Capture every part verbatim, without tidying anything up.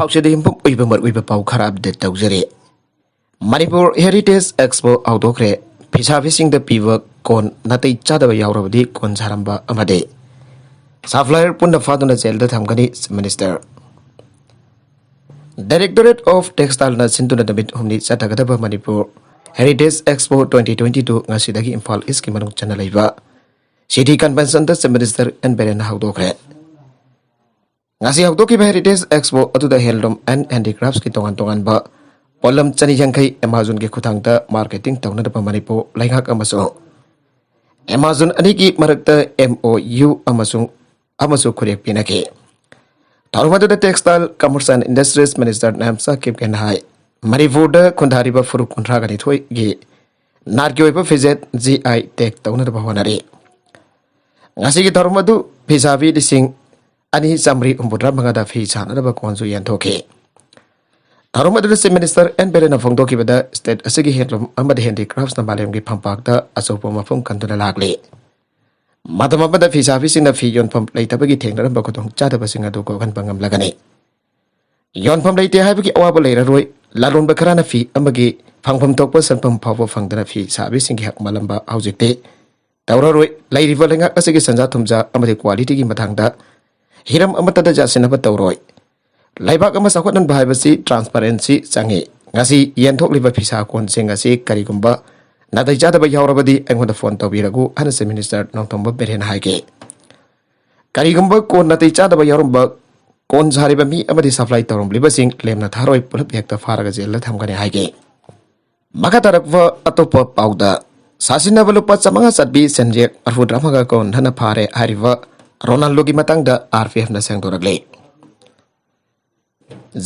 ꯄꯥꯎꯆꯦꯗ ꯌꯨꯝꯐꯝ ꯑꯣꯏꯕ ꯃꯔꯨꯑꯣꯏꯕ ꯄꯥꯎ ꯈꯔ ꯑꯞꯗꯦꯠ ꯇꯧꯖꯔꯤ꯫ ꯃꯅꯤꯄꯨꯔ ꯍꯦꯔꯤꯇꯦꯖ ꯑꯦꯛꯁꯄꯣ ꯍꯧꯗꯣꯛꯈ꯭ꯔꯦ꯫ ꯐꯤꯁꯥꯕꯤꯁꯤꯡꯗ ꯄꯤꯕ ꯀꯣꯟ ꯅꯥꯇꯩ ꯆꯥꯗꯕ ꯌꯥꯎꯔꯕꯗꯤ ꯀꯣꯟ ꯁꯥꯔꯝꯕ ꯑꯃꯗꯤ ꯁꯞꯄ꯭ꯂꯥꯏꯌꯔ ꯄꯨꯟꯅ ꯐꯥꯗꯨꯅ ꯖꯦꯜꯗ ꯊꯝꯒꯅꯤ, ꯆꯤꯐ ꯃꯤꯅꯤꯁꯇꯔ꯫ ꯗꯥꯏꯔꯦꯛꯇꯣꯔꯦꯠ ꯑꯣꯐ ꯇꯦꯛꯁꯇꯥꯏꯜꯅ ꯁꯤꯟꯗꯨꯅ ꯅꯨꯃꯤꯠ ꯍꯨꯝꯅꯤ ꯆꯠꯊꯒꯗꯕ Manipur heritage expo twenty twenty two ꯉꯁꯤꯗꯒꯤ ꯏꯝꯐꯥꯜ ꯏꯁꯀꯤ ꯃꯅꯨꯡ ꯆꯟꯅ ꯂꯩꯕ ꯁꯤꯇꯤ ꯀꯟꯚꯦꯟꯁꯟꯗ ꯆꯤꯐ ꯃꯤꯅꯤꯁꯇꯔ ꯑꯦꯟ ꯕꯤꯔꯦꯟꯅ ꯍꯧꯗꯣꯛꯈ꯭ꯔꯦ꯫ ꯉꯁꯤ ꯍꯧꯗꯣꯛꯈꯤꯕ ꯍꯦꯔꯤꯇꯦꯖ ꯑꯦꯛꯁꯄꯣ ꯑꯗꯨꯗ ꯍꯦꯟꯂꯨꯝ ꯑꯦꯟ ꯍꯦꯟꯗꯤꯀ꯭ꯔꯥꯐꯀꯤ ꯇꯣꯉꯥꯟ ꯇꯣꯉꯥꯟꯕ ꯄꯣꯠꯂꯝ ꯆꯅꯤ ꯌꯥꯡꯈꯩ ꯑꯦꯃꯥꯖꯣꯟꯒꯤ ꯈꯨꯠꯊꯥꯡꯗ ꯃꯥꯔꯀꯦꯇꯤꯡ ꯇꯧꯅꯅꯕ ꯃꯅꯤꯄꯨꯔ ꯂꯩꯉꯥꯛ ꯑꯃꯁꯨꯡ ꯑꯦꯃꯥꯖꯣꯟ ꯑꯅꯤꯒꯤ ꯃꯔꯛꯇ ꯑꯦꯝ ꯑꯣ ꯌꯨ ꯑꯃꯁꯨꯡ ꯑꯃꯁꯨ ꯈꯨꯠꯌꯦꯛ ꯄꯤꯅꯈꯤ꯫ ꯊꯧꯔꯝ ꯑꯗꯨꯗ textile, commerce and industries minister ꯅꯥꯌꯝ ꯁꯥꯀꯤꯕ ꯈꯦꯟꯅ ꯍꯥꯏ, ꯃꯅꯤꯄꯨꯔꯗ ꯈꯨꯟꯗꯥꯔꯤꯕ ꯐꯨꯔꯨꯞ ꯀꯨꯟꯊ꯭ꯔꯥꯒ ꯅꯤꯊꯣꯏꯒꯤ ꯅꯥꯠꯀꯤ ꯑꯣꯏꯕ ꯐꯤꯖꯦꯠ ꯖꯤ ꯑꯥꯏ ꯇꯦꯒ ꯇꯧꯅꯅꯕ ꯍꯣꯠꯅꯔꯤ꯫ ꯉꯁꯤꯒꯤ ꯊꯧꯔꯝ ꯑꯗꯨ ꯐꯤꯁꯥꯕꯤ ꯂꯤꯁꯤꯡ ꯑꯅꯤ ꯆꯥꯃꯔꯤ ꯍꯨꯝꯐꯨꯇꯔꯥ ꯃꯉꯥꯗ ꯐꯤ ꯁꯥꯅꯅꯕ ꯀꯣꯟꯁꯨ ꯌꯦꯟꯊꯣꯛꯈꯤ꯫ ꯊꯧꯔꯝ ꯑꯗꯨꯗ ꯆꯤꯐ ꯃꯤꯅꯤꯁꯇꯔ ꯑꯦꯟ ꯕꯤꯔꯦꯟꯅ ꯐꯣꯡꯗꯣꯛꯈꯤꯕꯗ ꯁ꯭ꯇꯦꯠ ꯑꯁꯤꯒꯤ ꯍꯦꯟꯂꯨꯝ ꯑꯃꯗꯤ ꯍꯦꯟꯗꯤꯀ꯭ꯔꯥꯐꯅ ꯃꯥꯂꯦꯝꯒꯤ ꯐꯝꯄꯥꯛꯇ ꯑꯆꯧꯕ ꯃꯐꯝ ꯀꯟꯗꯨꯅ ꯂꯥꯛꯂꯤ꯫ ꯃꯇꯝ ꯑꯃꯗ ꯐꯤꯁꯥꯕꯤꯁꯤꯡꯅ ꯐꯤ ꯌꯣꯟꯐꯝ ꯂꯩꯇꯕꯒꯤ ꯊꯦꯡꯅꯔꯝꯕ ꯈꯨꯗꯣꯡꯆꯥꯗꯕꯁꯤꯡ ꯑꯗꯨ ꯀꯣꯛꯍꯟꯕ ꯉꯝꯂꯒꯅꯤ꯫ ꯌꯣꯟꯐꯝ ꯂꯩꯇꯦ ꯍꯥꯏꯕꯒꯤ ꯑꯋꯥꯕ ꯂꯩꯔꯔꯣꯏ꯫ ꯂꯂꯣꯟꯕ ꯈꯔꯅ ꯐꯤ ꯑꯃꯒꯤ ꯐꯪꯐꯝ ꯊꯣꯛꯄ ꯁꯦꯟꯐꯝ ꯐꯥꯎꯕ ꯐꯪꯗꯅ ꯐꯤ ꯁꯥꯕꯤꯁꯤꯡꯒꯤ ꯍꯛ ꯃꯥꯜꯂꯝꯕ ꯍꯧꯖꯤꯛꯇꯤ ꯇꯧꯔꯔꯣꯏ꯫ ꯂꯩꯔꯤꯕ ꯂꯩꯉꯥꯛ ꯑꯁꯤꯒꯤ ꯁꯦꯟꯖꯥ ꯊꯨꯝꯖꯥ ꯑꯃꯗꯤ ꯀ꯭ꯋꯥꯂꯤꯇꯤꯒꯤ ꯃꯇꯥꯡꯗ ꯍꯤꯔꯝ ꯑꯃꯠꯇꯗ ꯌꯥꯁꯤꯟꯅꯕ ꯇꯧꯔꯣꯏ꯫ ꯂꯩꯕꯥꯛ ꯑꯃ ꯆꯥꯎꯈꯠꯍꯟꯕ ꯍꯥꯏꯕꯁꯤ ꯇ꯭ꯔꯥꯟꯁꯄꯔꯦꯟꯁꯤ ꯆꯪꯏ꯫ ꯉꯁꯤ ꯌꯦꯟꯊꯣꯛꯂꯤꯕ ꯐꯤꯁꯥ ꯀꯣꯟꯁꯤꯡ ꯑꯁꯤ ꯀꯔꯤꯒꯨꯝꯕ ꯅꯥꯇꯩ ꯆꯥꯗꯕ ꯌꯥꯎꯔꯕꯗꯤ ꯑꯩꯉꯣꯟꯗ ꯐꯣꯟ ꯇꯧꯕꯤꯔꯛꯎ ꯍꯥꯏꯅ ꯆꯤꯐ ꯃꯤꯅꯤꯁꯇꯔ ꯅꯣꯡꯊꯣꯝꯕꯝ ꯕꯤꯔꯦꯟꯅ ꯍꯥꯏꯈꯤ꯫ ꯀꯔꯤꯒꯨꯝꯕ ꯀꯣꯟ ꯅꯥꯇꯩ ꯆꯥꯗꯕ ꯌꯥꯎꯔꯝꯕ, ꯀꯣꯟ ꯁꯥꯔꯤꯕ ꯃꯤ ꯑꯃꯗꯤ ꯁꯄ꯭ꯂꯥꯏ ꯇꯧꯔꯝꯂꯤꯕꯁꯤꯡ ꯂꯦꯝꯅ ꯊꯥꯔꯣꯏ, ꯄꯨꯂꯞ ꯍꯦꯛꯇ ꯐꯥꯔꯒ ꯖꯦꯜꯗ ꯊꯝꯒꯅꯤ ꯍꯥꯏꯈꯤ꯫ ꯃꯈꯥ ꯇꯥꯔꯛꯄ ꯑꯇꯣꯞꯄ ꯄꯥꯎꯗ, ꯁꯥꯁꯤꯟꯅꯕ ꯂꯨꯄꯥ ꯆꯥꯃꯉꯥ ꯆꯠꯄꯤ ꯁꯦꯟꯖꯦꯛ ꯃꯔꯐꯨꯇꯔꯥꯃꯉꯥꯒ ꯀꯣꯟ ꯍꯟꯅ ꯐꯥꯔꯦ ꯍꯥꯏꯔꯤꯕ ꯔꯣꯅꯥꯜꯗꯣꯒꯤ ꯃꯇꯥꯡꯗ ꯑꯥꯔ ꯄꯤ ꯑꯦꯐꯅ ꯁꯦꯡꯗꯣꯔꯛꯂꯤ꯫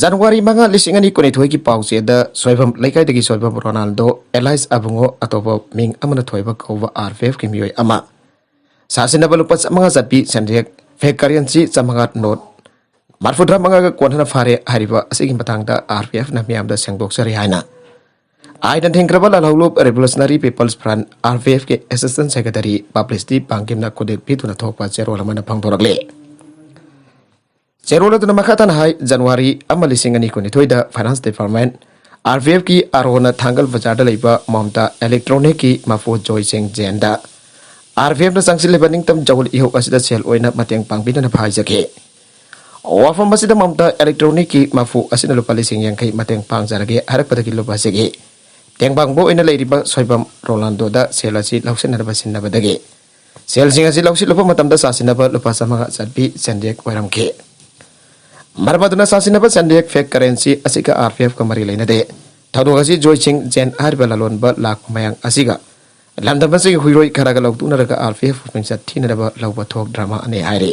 ꯖꯅꯋꯥꯔꯤ ꯃꯉꯥ, ꯂꯤꯁꯤꯡ ꯑꯅꯤ ꯀꯨꯟꯅꯤꯊꯣꯏꯒꯤ ꯄꯥꯎꯆꯦꯗ ꯁꯣꯏꯕꯝ ꯂꯩꯀꯥꯏꯗꯒꯤ ꯁꯣꯏꯕꯝ ꯔꯣꯅꯥꯜꯗꯣ ꯑꯦꯂꯥꯏꯁ ꯑꯕꯨꯡꯉꯣ ꯑꯇꯣꯞꯄ ꯃꯤꯡ ꯑꯃꯅ ꯊꯣꯏꯕ ꯀꯧꯕ ꯑꯥꯔ ꯄꯤ ꯑꯦꯐꯀꯤ ꯃꯤꯑꯣꯏ ꯑꯃ ꯁꯥꯁꯤꯟꯅꯕ ꯂꯨꯄꯥ ꯆꯥꯃꯉꯥ ꯆꯠꯄꯤ ꯁꯦꯟꯖꯦꯛ, ꯐꯦꯛ ꯀꯔꯦꯟꯁꯤ ꯆꯥꯃꯉꯥ ꯅꯣꯠ ꯃꯔꯐꯨꯇꯔꯥꯃꯉꯥꯒ ꯀꯣꯟ ꯍꯟꯅ ꯐꯥꯔꯦ ꯍꯥꯏꯔꯤꯕ ꯑꯁꯤꯒꯤ ꯃꯇꯥꯡꯗ ꯑꯥꯔ ꯄꯤ ꯑꯦꯐꯅ ꯃꯤꯌꯥꯝꯗ ꯁꯦꯡꯗꯣꯛꯆꯔꯤ ꯍꯥꯏꯅ ꯑꯥꯏꯟꯅ ꯊꯤꯡꯈ꯭ꯔꯕ ꯂꯥꯜꯍꯧꯂꯨꯞ revolutionary people's front, R P ꯑꯦꯐꯀꯤ ꯑꯦꯁꯤꯁꯇꯦꯟꯠ ꯁꯦꯀ꯭ꯔꯦꯇꯔꯤ ꯄꯕ꯭ꯂꯤꯁꯤꯇꯤ ꯄꯥꯡꯒꯤꯝꯅ ꯈꯨꯗꯦꯛ ꯄꯤꯗꯨꯅ ꯊꯣꯛꯄ ꯆꯦꯔꯣꯜ ꯑꯃꯅ ꯐꯣꯡꯗꯣꯔꯛꯂꯤ꯫ ꯆꯦꯔꯣꯜ ꯑꯗꯨꯅ ꯃꯈꯥ ꯇꯥꯅ ꯍꯥꯏ, ꯖꯅꯋꯥꯔꯤ ꯑꯃ, ꯂꯤꯁꯤꯡ ꯑꯅꯤ ꯀꯨꯟꯅꯤꯊꯣꯏꯗ Finance Department, RPF ꯀꯤ ꯑꯥꯔ ꯑꯣꯅ ꯊꯥꯡꯒꯜ ꯕꯖꯥꯔꯗ ꯂꯩꯕ ꯃꯃꯇꯥ ꯏꯂꯦꯛꯇ꯭ꯔꯣꯅꯤꯛꯀꯤ ꯃꯄꯨ ꯖꯣꯏ ꯁꯤꯡ ꯖꯦꯟꯗ RPF ꯅ ꯆꯪꯁꯤꯜꯂꯤꯕ ꯅꯤꯡꯇꯝ ꯖꯧꯜ ꯏꯍꯧ ꯑꯁꯤꯗ ꯁꯦꯜ ꯑꯣꯏꯅ ꯃꯇꯦꯡ ꯄꯥꯡꯕꯤꯗꯅꯕ ꯍꯥꯏꯖꯒꯦ꯫ ꯋꯥꯐꯝ ꯑꯁꯤꯗ ꯃꯃꯇꯥ ꯏꯂꯦꯛꯇ꯭ꯔꯣꯅꯤꯛꯀꯤ ꯃꯄꯨ ꯑꯁꯤꯅ ꯂꯨꯄꯥ ꯂꯤꯁꯤꯡ ꯌꯥꯡꯈꯩ ꯃꯇꯦꯡ ꯄꯥꯡꯖꯔꯒꯦ ꯍꯥꯏꯔꯛꯄꯗꯒꯤ ꯂꯨꯞ ꯑꯁꯤꯒꯤ ꯇꯦꯡꯕꯥꯡꯕ ꯑꯣꯏꯅ ꯂꯩꯔꯤꯕ ꯁꯣꯏꯕꯝ ꯔꯣꯂꯥꯟꯗꯣꯗ ꯁꯦꯜ ꯑꯁꯤ ꯂꯧꯁꯤꯟꯅꯅꯕ ꯁꯤꯟꯅꯕꯗꯒꯤ ꯁꯦꯜꯁꯤꯡ ꯑꯁꯤ ꯂꯧꯁꯤꯜꯂꯨꯕ ꯃꯇꯝꯗ ꯆꯥꯁꯤꯟꯅꯕ ꯂꯨꯄꯥ ꯆꯥꯃꯉꯥ ꯆꯠꯄꯤ ꯁꯦꯟꯌꯦꯛ ꯑꯣꯏꯔꯝꯈꯤ꯫ ꯃꯔꯝ ꯑꯗꯨꯅ ꯆꯥꯁꯤꯟꯅꯕ ꯁꯦꯟꯌꯦꯛ, fake currency, ꯑꯁꯤꯒ RPF ꯀ ꯃꯔꯤ ꯂꯩꯅꯗꯦ꯫ ꯊꯧꯗꯣꯛ ꯑꯁꯤ ꯖꯣꯏ ꯁꯤꯡ ꯖꯦꯟ ꯍꯥꯏꯔꯤꯕ ꯂꯂꯣꯟꯕ ꯂꯥꯛꯄ ꯃꯌꯥꯝ ꯑꯁꯤꯒ ꯂꯝꯗꯝ ꯑꯁꯤꯒꯤ ꯍꯨꯏꯔꯣꯏ ꯈꯔꯒ ꯂꯧꯊꯣꯛꯅꯔꯒ RPF ꯄꯨꯛꯅꯤꯡ ꯆꯠꯊꯤꯅꯅꯕ ꯂꯧꯕ ꯊꯣꯛ drama ꯅꯤ ꯍꯥꯏꯔꯤ꯫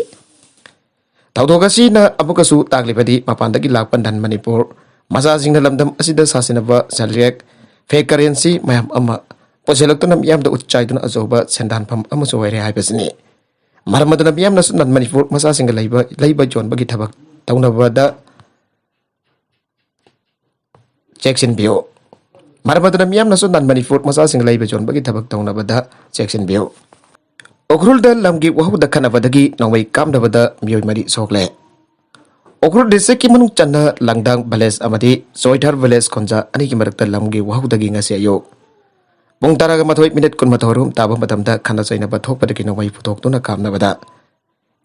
ꯊꯧꯗꯣꯛ ꯑꯁꯤꯅ ꯑꯃꯨꯛꯀꯁꯨ ꯇꯥꯛꯂꯤꯕꯗꯤ ꯃꯄꯥꯟꯗꯒꯤ ꯂꯥꯛꯄ non ꯃꯅꯤꯄꯨꯔ ꯃꯆꯥꯁꯤꯡꯅ ꯂꯝꯗꯝ ꯑꯁꯤꯗ ꯁꯥꯁꯤꯟꯅꯕ ꯁꯦꯟꯌꯦꯛ, fake currency ꯃꯌꯥꯝ ꯑꯃ ꯄꯨꯁꯤꯜꯂꯛꯇꯨꯅ ꯃꯤꯌꯥꯝꯗ ꯎꯠ ꯆꯥꯏꯗꯨꯅ ꯑꯆꯧꯕ ꯁꯦꯟꯗꯥꯟꯐꯝ ꯑꯃꯁꯨ ꯑꯣꯏꯔꯦ ꯍꯥꯏꯕꯁꯤꯅꯤ꯫ ꯃꯔꯝ ꯑꯗꯨꯅ ꯃꯤꯌꯥꯝꯅꯁꯨ non ꯃꯅꯤꯄꯨꯔ ꯃꯆꯥꯁꯤꯡꯒ ꯂꯩꯕ, ꯂꯩꯕ ꯌꯣꯟꯕꯒꯤ ꯊꯕꯛ ꯇꯧꯅꯕꯗ ꯆꯦꯛꯁꯤꯟꯕꯤꯌꯨ꯫ ꯃꯔꯝ ꯑꯗꯨꯅ ꯃꯤꯌꯥꯝꯅꯁꯨ non ꯃꯅꯤꯄꯨꯔ ꯃꯆꯥꯁꯤꯡꯒ ꯂꯩꯕ ꯌꯣꯟꯕꯒꯤ ꯊꯕꯛ ꯇꯧꯅꯕꯗ ꯆꯦꯛꯁꯤꯟꯕꯤꯌꯨ꯫ ꯎꯈ꯭ꯔꯨꯜꯗ ꯂꯝꯒꯤ ꯋꯥꯍꯧꯗ ꯈꯠꯅꯕꯗꯒꯤ ꯅꯣꯡꯃꯩ ꯀꯥꯞꯅꯕꯗ ꯃꯤꯑꯣꯏ ꯃꯔꯤ ꯁꯣꯛꯂꯦ꯫ ꯎꯈ꯭ꯔꯨꯜ district ꯀꯤ ꯃꯅꯨꯡ ꯆꯟꯅ ꯂꯪꯗꯥꯡ village ꯑꯃꯗꯤ ꯆꯣꯏꯊꯥꯔ village ꯈꯣꯟꯖꯥ ꯑꯅꯤꯒꯤ ꯃꯔꯛꯇ ꯂꯝꯒꯤ ꯋꯥꯍꯧꯗꯒꯤ ꯉꯁꯤ ꯑꯌꯨꯛ ꯄꯨꯡ ꯇꯔꯥꯒ ꯃꯥꯊꯣꯏ minute ꯀꯨꯟꯃꯥꯊꯣꯏ ꯔꯣꯝ ꯇꯥꯕ ꯃꯇꯝꯗ ꯈꯠꯅ ꯆꯩꯅꯕ ꯊꯣꯛꯄꯗꯒꯤ ꯅꯣꯡꯃꯩ ꯄꯨꯊꯣꯛꯇꯨꯅ ꯀꯥꯞꯅꯕꯗ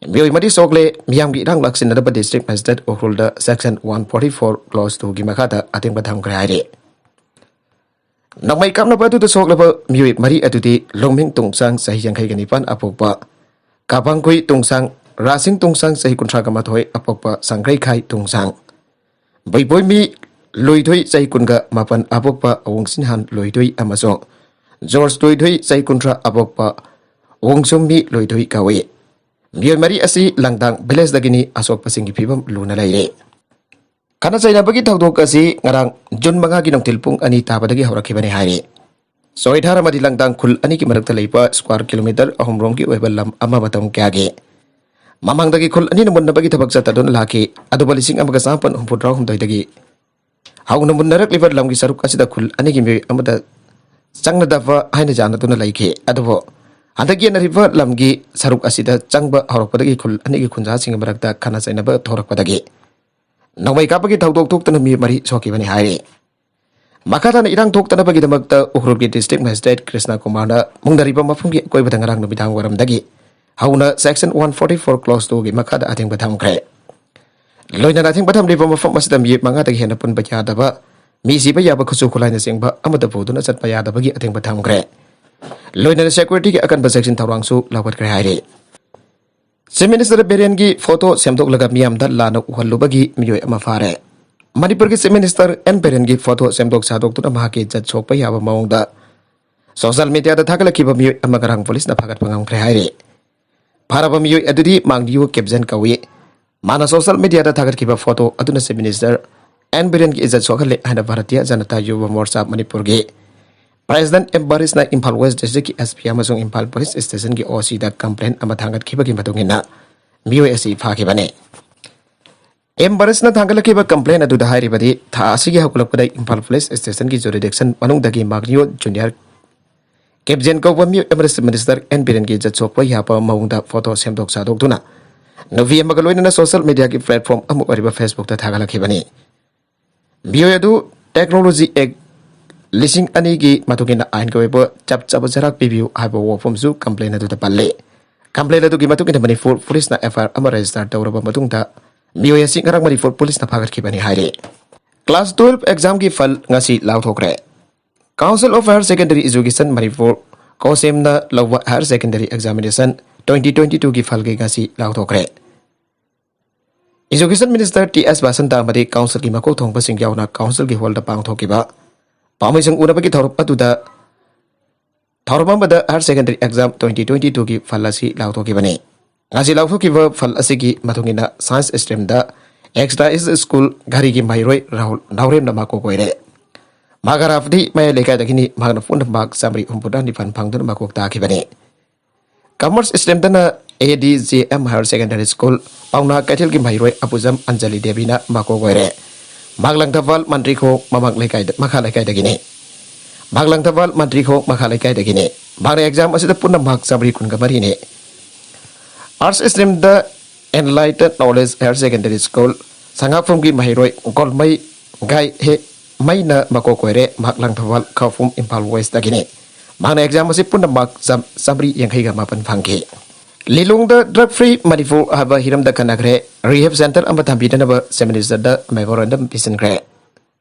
ꯃꯤꯑꯣꯏ ꯃꯔꯤ ꯁꯣꯛꯂꯦ꯫ ꯃꯤꯌꯥꯝꯒꯤ ꯏꯔꯥꯡ ꯂꯥꯛꯁꯤꯟꯅꯗꯕ district magistrate ꯎꯈ꯭ꯔꯨꯜꯗ section one forty four clause two ꯒꯤ ꯃꯈꯥꯗ ꯑꯊꯤꯡꯕ ꯊꯝꯈ꯭ꯔꯦ ꯍꯥꯏꯔꯤ꯫ ꯅꯣꯡꯃꯩ ꯀꯥꯞꯅꯕ ꯑꯗꯨꯗ ꯁꯣꯛꯂꯕ ꯃꯤꯑꯣꯏ ꯃꯔꯤ ꯑꯗꯨꯗꯤ ꯂꯣꯡꯃꯤꯡ ꯇꯣꯡꯁꯥꯡ, ꯆꯍꯤ ꯌꯥꯡꯈꯩꯒ ꯅꯤꯄꯥꯟ ꯑꯄꯣꯛꯄ, ꯀꯥꯕꯥꯡꯈꯨꯏ ꯇꯣꯡꯁꯥꯡ, ꯔꯥꯁꯤꯡ ꯇꯣꯡꯁꯥꯡ, ꯆꯍꯤ ꯀꯨꯟꯊ꯭ꯔꯥꯒ ꯃꯥꯊꯣꯏ ꯑꯄꯣꯛꯄ, ꯁꯪꯒ꯭ꯔꯩꯈꯥꯏ ꯇꯣꯡꯁꯥꯡ, ꯕꯣꯏꯕꯣꯏꯃꯤ ꯂꯣꯏꯊꯣꯏ, ꯆꯍꯤ ꯀꯨꯟꯒ ꯃꯥꯄꯟ ꯑꯄꯣꯛꯄ, ꯑꯋꯣꯡꯁꯤꯟꯍꯥꯟ ꯂꯣꯏꯊꯣꯏ ꯑꯃꯁꯨꯡ ꯖꯣꯔꯖ ꯂꯣꯏꯊꯣꯏ, ꯆꯍꯤ ꯀꯨꯟꯊ꯭ꯔꯥ ꯑꯄꯣꯛꯄ, ꯋꯣꯡꯁꯨꯝꯃꯤ ꯂꯣꯏꯊꯣꯏ ꯀꯧꯏ꯫ ꯃꯤꯑꯣꯏ ꯃꯔꯤ ꯑꯁꯤ ꯂꯪꯗꯥꯡ village ꯗꯒꯤꯅꯤ꯫ ꯑꯁꯣꯛꯄꯁꯤꯡꯒꯤ ꯐꯤꯕꯝ ꯂꯨꯅ ꯂꯩꯔꯦ꯫ ꯈꯠꯅ ꯆꯩꯅꯕꯒꯤ ꯊꯧꯗꯣꯛ ꯑꯁꯤ ꯉꯔꯥꯡ ꯖꯨꯟ ꯃꯉꯥꯒꯤ ꯅꯨꯡꯊꯤꯜ ꯄꯨꯡ ꯑꯅꯤ ꯇꯥꯕꯗꯒꯤ ꯍꯧꯔꯛꯈꯤꯕꯅꯤ ꯍꯥꯏꯔꯤ꯫ ꯆꯣꯏꯊꯥꯔ ꯑꯃꯗꯤ ꯂꯪꯗꯥꯡ ꯈꯨꯜ ꯑꯅꯤꯒꯤ ꯃꯔꯛꯇ ꯂꯩꯕ square kilometre ꯑꯍꯨꯝ ꯔꯣꯝꯒꯤ ꯑꯣꯏꯕ ꯂꯝ ꯑꯃ ꯃꯇꯝ ꯀꯌꯥꯒꯤ ꯃꯃꯥꯡꯗꯒꯤ ꯈꯨꯜ ꯑꯅꯤꯅ ꯃꯨꯟꯅꯕꯒꯤ ꯊꯕꯛ ꯆꯠꯊꯗꯨꯅ ꯂꯥꯛꯈꯤ꯫ ꯑꯗꯨꯕꯨ ꯂꯤꯁꯤꯡ ꯑꯃꯒ ꯆꯥꯃꯥꯄꯟ ꯍꯨꯝꯐꯨꯇꯔꯥꯍꯨꯝꯗꯣꯏꯗꯒꯤ ꯍꯧꯅ ꯃꯨꯟꯅꯔꯛꯂꯤꯕ ꯂꯝꯒꯤ ꯁꯔꯨꯛ ꯑꯁꯤꯗ ꯈꯨꯜ ꯑꯅꯤꯒꯤ ꯃꯤꯑꯣꯏ ꯑꯃꯗ ꯆꯪꯅꯗꯕ ꯍꯥꯏꯅ ꯌꯥꯅꯗꯨꯅ ꯂꯩꯈꯤ꯫ ꯑꯗꯨꯕꯨ ꯍꯟꯗꯛ ꯌꯦꯟꯅꯔꯤꯕ ꯂꯝꯒꯤ ꯁꯔꯨꯛ ꯑꯁꯤꯗ ꯆꯪꯕ ꯍꯧꯔꯛꯄꯗꯒꯤ ꯈꯨꯜ ꯑꯅꯤꯒꯤ ꯈꯨꯟꯖꯥꯁꯤꯡꯒꯤ ꯃꯔꯛꯇ ꯈꯠꯅ ꯆꯩꯅꯕ ꯊꯣꯛꯂꯛꯄꯗꯒꯤ ꯅꯣꯡꯃꯩ ꯀꯥꯞꯄꯒꯤ ꯊꯧꯗꯣꯛ ꯊꯣꯛꯇꯨꯅ ꯃꯤꯑꯣꯏ ꯃꯔꯤ ꯁꯣꯛꯈꯤꯕꯅꯤ ꯍꯥꯏꯔꯤ꯫ ꯃꯈꯥ ꯇꯥꯅ ꯏꯔꯥꯡ ꯊꯣꯛꯇꯅꯕꯒꯤꯗꯃꯛꯇ ꯎꯈ꯭ꯔꯨꯜꯒꯤ district magistrate ꯀ꯭ꯔꯤꯁꯅ ꯀꯨꯃꯥꯔꯅ ꯃꯨꯡꯗꯔꯤꯕ ꯃꯐꯝꯒꯤ ꯑꯀꯣꯏꯕꯗ ꯉꯔꯥꯡ ꯅꯨꯃꯤꯗꯥꯡ ꯋꯥꯏꯔꯝꯗꯒꯤ ꯍꯧꯅ section one forty four clause two ꯒꯤ ꯃꯈꯥꯗ ꯑꯊꯤꯡꯕ ꯊꯝꯈ꯭ꯔꯦ꯫ ꯂꯣꯏꯅꯅ ꯑꯊꯤꯡꯕ ꯊꯝꯂꯤꯕ ꯃꯐꯝ ꯑꯁꯤꯗ ꯃꯤꯑꯣꯏ ꯃꯉꯥꯗꯒꯤ ꯍꯦꯟꯅ ꯄꯨꯟꯕ ꯌꯥꯗꯕ, ꯃꯤ ꯁꯤꯕ ꯌꯥꯕ ꯈꯨꯠꯁꯨ ꯈꯨꯠꯂꯥꯏꯅꯆꯤꯡꯕ ꯑꯃꯠꯇ ꯄꯨꯗꯨꯅ ꯆꯠꯄ ꯌꯥꯗꯕꯒꯤ ꯑꯊꯤꯡꯕ ꯊꯝꯈ꯭ꯔꯦ꯫ ꯂꯣꯏꯅꯅ security ꯒꯤ ꯑꯀꯟꯕ ꯆꯦꯛꯁꯤꯟ ꯊꯧꯔꯥꯡꯁꯨ ꯂꯧꯈꯠꯈ꯭ꯔꯦ ꯍꯥꯏꯔꯤ꯫ Chief Minister ꯕꯤꯔꯦꯟꯒꯤ photo ꯁꯦꯝꯗꯣꯛꯂꯒ ꯃꯤꯌꯥꯝꯗ ꯂꯥꯟꯅ ꯎꯍꯜꯂꯨꯕꯒꯤ ꯃꯤꯑꯣꯏ ꯑꯃ ꯐꯥꯔꯦ꯫ ꯃꯅꯤꯄꯨꯔꯒꯤ Chief Minister ꯑꯦꯟ ꯕꯤꯔꯦꯟꯒꯤ photo ꯁꯦꯝꯗꯣꯛ ꯁꯥꯗꯣꯛꯇꯨꯅ ꯃꯍꯥꯛꯀꯤ ꯏꯖꯠ ꯁꯣꯛꯄ ꯌꯥꯕ ꯃꯑꯣꯡꯗ social media ꯗ ꯊꯥꯒꯠꯂꯛꯈꯤꯕ ꯃꯤꯑꯣꯏ ꯑꯃ ꯉꯔꯥꯡ ꯄꯨꯂꯤꯁꯅ ꯐꯥꯒꯠꯄ ꯉꯝꯈ꯭ꯔꯦ ꯍꯥꯏꯔꯤ꯫ ꯐꯥꯔꯕ ꯃꯤꯑꯣꯏ ꯑꯗꯨꯗꯤ ꯃꯥꯡꯂꯤꯌꯨ ꯀꯦꯞꯖꯟ ꯀꯧꯏ꯫ ꯃꯥꯅ social media ꯗ ꯊꯥꯒꯠꯈꯤꯕ photo ꯑꯗꯨꯅ Chief Minister ꯑꯦꯟ ꯕꯤꯔꯦꯟꯒꯤ ꯏꯖꯠ ꯁꯣꯛꯍꯜꯂꯦ ꯍꯥꯏꯅ ꯚꯥꯔꯇꯤꯌ ꯖꯅꯇꯥ ꯌꯨꯕ ꯃꯣꯔꯆꯥ ꯃꯅꯤꯄꯨꯔꯒꯤ President ꯑꯦꯝ ꯕꯔꯤꯁꯅ ꯏꯝꯐꯥꯜ West District ꯀꯤ S P ꯑꯃꯁꯨꯡ ꯏꯝꯐꯥꯜ Police Station ꯒꯤ O C ꯗ complaint ꯑꯃ ꯊꯥꯡꯒꯠꯈꯤꯕꯒꯤ ꯃꯇꯨꯡ ꯏꯟꯅ ꯃꯤꯑꯣꯏ ꯑꯁꯤ ꯐꯥꯈꯤꯕꯅꯤ꯫ ꯑꯦꯝ ꯕꯔꯤꯁꯅ ꯊꯥꯡꯒꯠꯂꯛꯈꯤꯕ complaint ꯑꯗꯨꯗ ꯍꯥꯏꯔꯤꯕꯗꯤ, ꯊꯥ ꯑꯁꯤꯒꯤ ꯍꯧꯒꯠꯂꯛꯄꯗ ꯏꯝꯐꯥꯜ Police Station ꯒꯤ jurisdiction ꯃꯅꯨꯡꯗꯒꯤ ꯃꯥꯡꯂꯤꯌꯣ ꯖꯨꯅꯤꯌꯔ ꯀꯦꯞꯖꯦꯟ ꯀꯧꯕ ꯃꯤꯑꯣꯏ ꯑꯃꯅ Chief Minister ꯑꯦꯟ ꯕꯤꯔꯦꯟꯒꯤ ꯏꯖꯠ ꯁꯣꯛꯄ ꯌꯥꯕ ꯃꯑꯣꯡꯗ photo ꯁꯦꯝꯗꯣꯛ ꯁꯥꯗꯣꯛꯇꯨꯅ ꯅꯨꯄꯤ ꯑꯃꯒ ꯂꯣꯏꯅꯅ social media ꯒꯤ platform ꯑꯃ ꯑꯣꯏꯔꯤꯕ Facebook ꯇ ꯊꯥꯒꯠꯂꯛꯈꯤꯕꯅꯤ꯫ ꯃꯤꯑꯣꯏ ꯑꯗꯨ Technology Act ꯂꯤꯁꯤꯡ ꯑꯅꯤꯒꯤ ꯃꯇꯨꯡ ꯏꯟꯅ ꯑꯥꯏꯟꯒꯤ ꯑꯣꯏꯕ ꯆꯞ ꯆꯥꯕ ꯆꯩꯔꯥꯛ ꯄꯤꯕꯤꯌꯨ ꯍꯥꯏꯕ ꯋꯥꯐꯝꯁꯨ complaint ꯑꯗꯨꯗ ꯄꯜꯂꯤ꯫ Complaint ꯑꯗꯨꯒꯤ ꯃꯇꯨꯡ ꯏꯟꯅ ꯃꯅꯤꯄꯨꯔ ꯄꯨꯂꯤꯁꯅ F I R ꯑꯃ register ꯇꯧꯔꯕ ꯃꯇꯨꯡꯗ ꯃꯤꯑꯣꯏ ꯑꯁꯤ ꯉꯔꯥꯡ ꯃꯅꯤꯄꯨꯔ ꯄꯨꯂꯤꯁꯅ ꯐꯥꯒꯠꯈꯤꯕꯅꯤ ꯍꯥꯏꯔꯤ꯫ Class twelve exam ꯒꯤ ꯐꯜ ꯉꯁꯤ ꯂꯥꯎꯊꯣꯛꯈ꯭ꯔꯦ꯫ Council of Higher Secondary Education Manipur, COHSEM ꯅ ꯂꯧꯕ higher secondary examination twenty twenty two ꯒꯤ ꯐꯜꯒꯤ ꯉꯁꯤ ꯂꯥꯎꯊꯣꯛꯈ꯭ꯔꯦ꯫ Education Minister ꯇꯤ ꯑꯦꯁ ꯕꯁꯟꯇ ꯑꯃꯗꯤ council ꯒꯤ ꯃꯀꯣꯛ ꯊꯣꯡꯕꯁꯤꯡ ꯌꯥꯎꯅ council ꯒꯤ hall ꯗ ꯄꯥꯡꯊꯣꯛꯈꯤꯕ ꯄꯥꯝꯕꯩꯁꯤꯡ ꯎꯅꯕꯒꯤ ꯊꯧꯔꯝ ꯑꯗꯨꯗ ꯊꯧꯔꯝ ꯑꯃꯗ higher secondary exam twenty twenty two ꯒꯤ ꯐꯜ ꯑꯁꯤ ꯂꯥꯎꯊꯣꯛꯈꯤꯕꯅꯤ꯫ ꯉꯁꯤ ꯂꯥꯎꯊꯣꯛꯈꯤꯕ ꯐꯜ ꯑꯁꯤꯒꯤ ꯃꯇꯨꯡ ꯏꯟꯅ science stream ꯗ extra school ꯘꯔꯤꯒꯤ ꯃꯍꯩꯔꯣꯏ ꯔꯥꯍꯨꯜ ꯅꯥꯎꯔꯦꯝꯅ ꯃꯀꯣꯛ ꯑꯣꯏꯔꯦ꯫ ꯃꯍꯥꯛ ꯍꯔꯥꯐꯗꯤ ꯃꯌꯥꯏ ꯂꯩꯀꯥꯏꯗꯒꯤꯅꯤ꯫ ꯃꯍꯥꯛꯅ ꯄꯨꯟꯅ mark ꯆꯥꯃꯔꯤ ꯍꯨꯝꯐꯨꯇꯔꯥ ꯅꯤꯄꯥꯟ ꯐꯪꯗꯨꯅ ꯃꯀꯣꯛ ꯇꯥꯈꯤꯕꯅꯤ꯫ Commerce stream ꯗꯅ A D J M Higher Secondary School ꯄꯥꯎꯅꯥ ꯀꯩꯊꯦꯜꯒꯤ ꯃꯍꯩꯔꯣꯏ ꯑꯄꯨꯖꯝ ꯑꯟꯖꯂꯤ ꯗꯦꯕꯤꯅ ꯃꯀꯣꯛ ꯑꯣꯏꯔꯦ꯫ ꯃꯍꯥꯛ ꯂꯪꯊꯕꯥꯜ ꯃꯟꯇ꯭ꯔꯤꯈꯣꯡ ꯃꯃꯥꯡ ꯂꯩꯀꯥꯏꯗ, ꯃꯈꯥ ꯂꯩꯀꯥꯏꯗꯒꯤꯅꯤ꯫ ꯃꯍꯥꯛ ꯂꯪꯊꯕꯥꯜ ꯃꯟꯇ꯭ꯔꯤꯈꯣꯡ ꯃꯈꯥ ꯂꯩꯀꯥꯏꯗꯒꯤꯅꯤ꯫ ꯃꯍꯥꯛꯅ ꯑꯦꯛꯖꯥꯝ ꯑꯁꯤꯗ ꯄꯨꯟꯅ ꯃꯍꯥꯛ ꯆꯥꯃꯔꯤ ꯀꯨꯟꯒ ꯃꯔꯤꯅꯤ꯫ ꯑꯥꯔꯠꯁ ꯁ꯭ꯇ꯭ꯔꯤꯝꯗ Enlightened Knowledge Higher Secondary School, ꯁꯉꯥꯛꯐꯝꯒꯤ ꯃꯍꯩꯔꯣꯏ ꯒꯣꯜꯃꯩ ꯒꯥꯏ ꯍꯦ ꯃꯩꯅ ꯃꯀꯣꯛ ꯑꯣꯏꯔꯦ꯫ ꯃꯍꯥꯛ ꯂꯪꯊꯕꯥꯜ ꯈꯥꯎꯄꯨꯝ ꯏꯝꯐꯥꯜ ꯋꯦꯁꯇꯒꯤꯅꯤ꯫ ꯃꯍꯥꯛꯅ ꯑꯦꯛꯖꯥꯝ ꯑꯁꯤ ꯄꯨꯟꯅ ꯃꯥꯔꯛ ꯆꯥꯝ-, ꯆꯥꯃꯔꯤ ꯌꯥꯡꯈꯩꯒ ꯃꯥꯄꯟ ꯐꯪꯈꯤ꯫ ꯂꯤꯂꯣꯡꯗ Drug Free Manipur ꯍꯥꯏꯕ ꯍꯤꯔꯝꯗ ꯈꯟꯅꯈ꯭ꯔꯦ꯫ Rehab center ꯑꯃ ꯊꯝꯕꯤꯅꯅꯕ Chief Ministerꯗ memorandum ꯄꯤꯁꯤꯟꯈ꯭ꯔꯦ꯫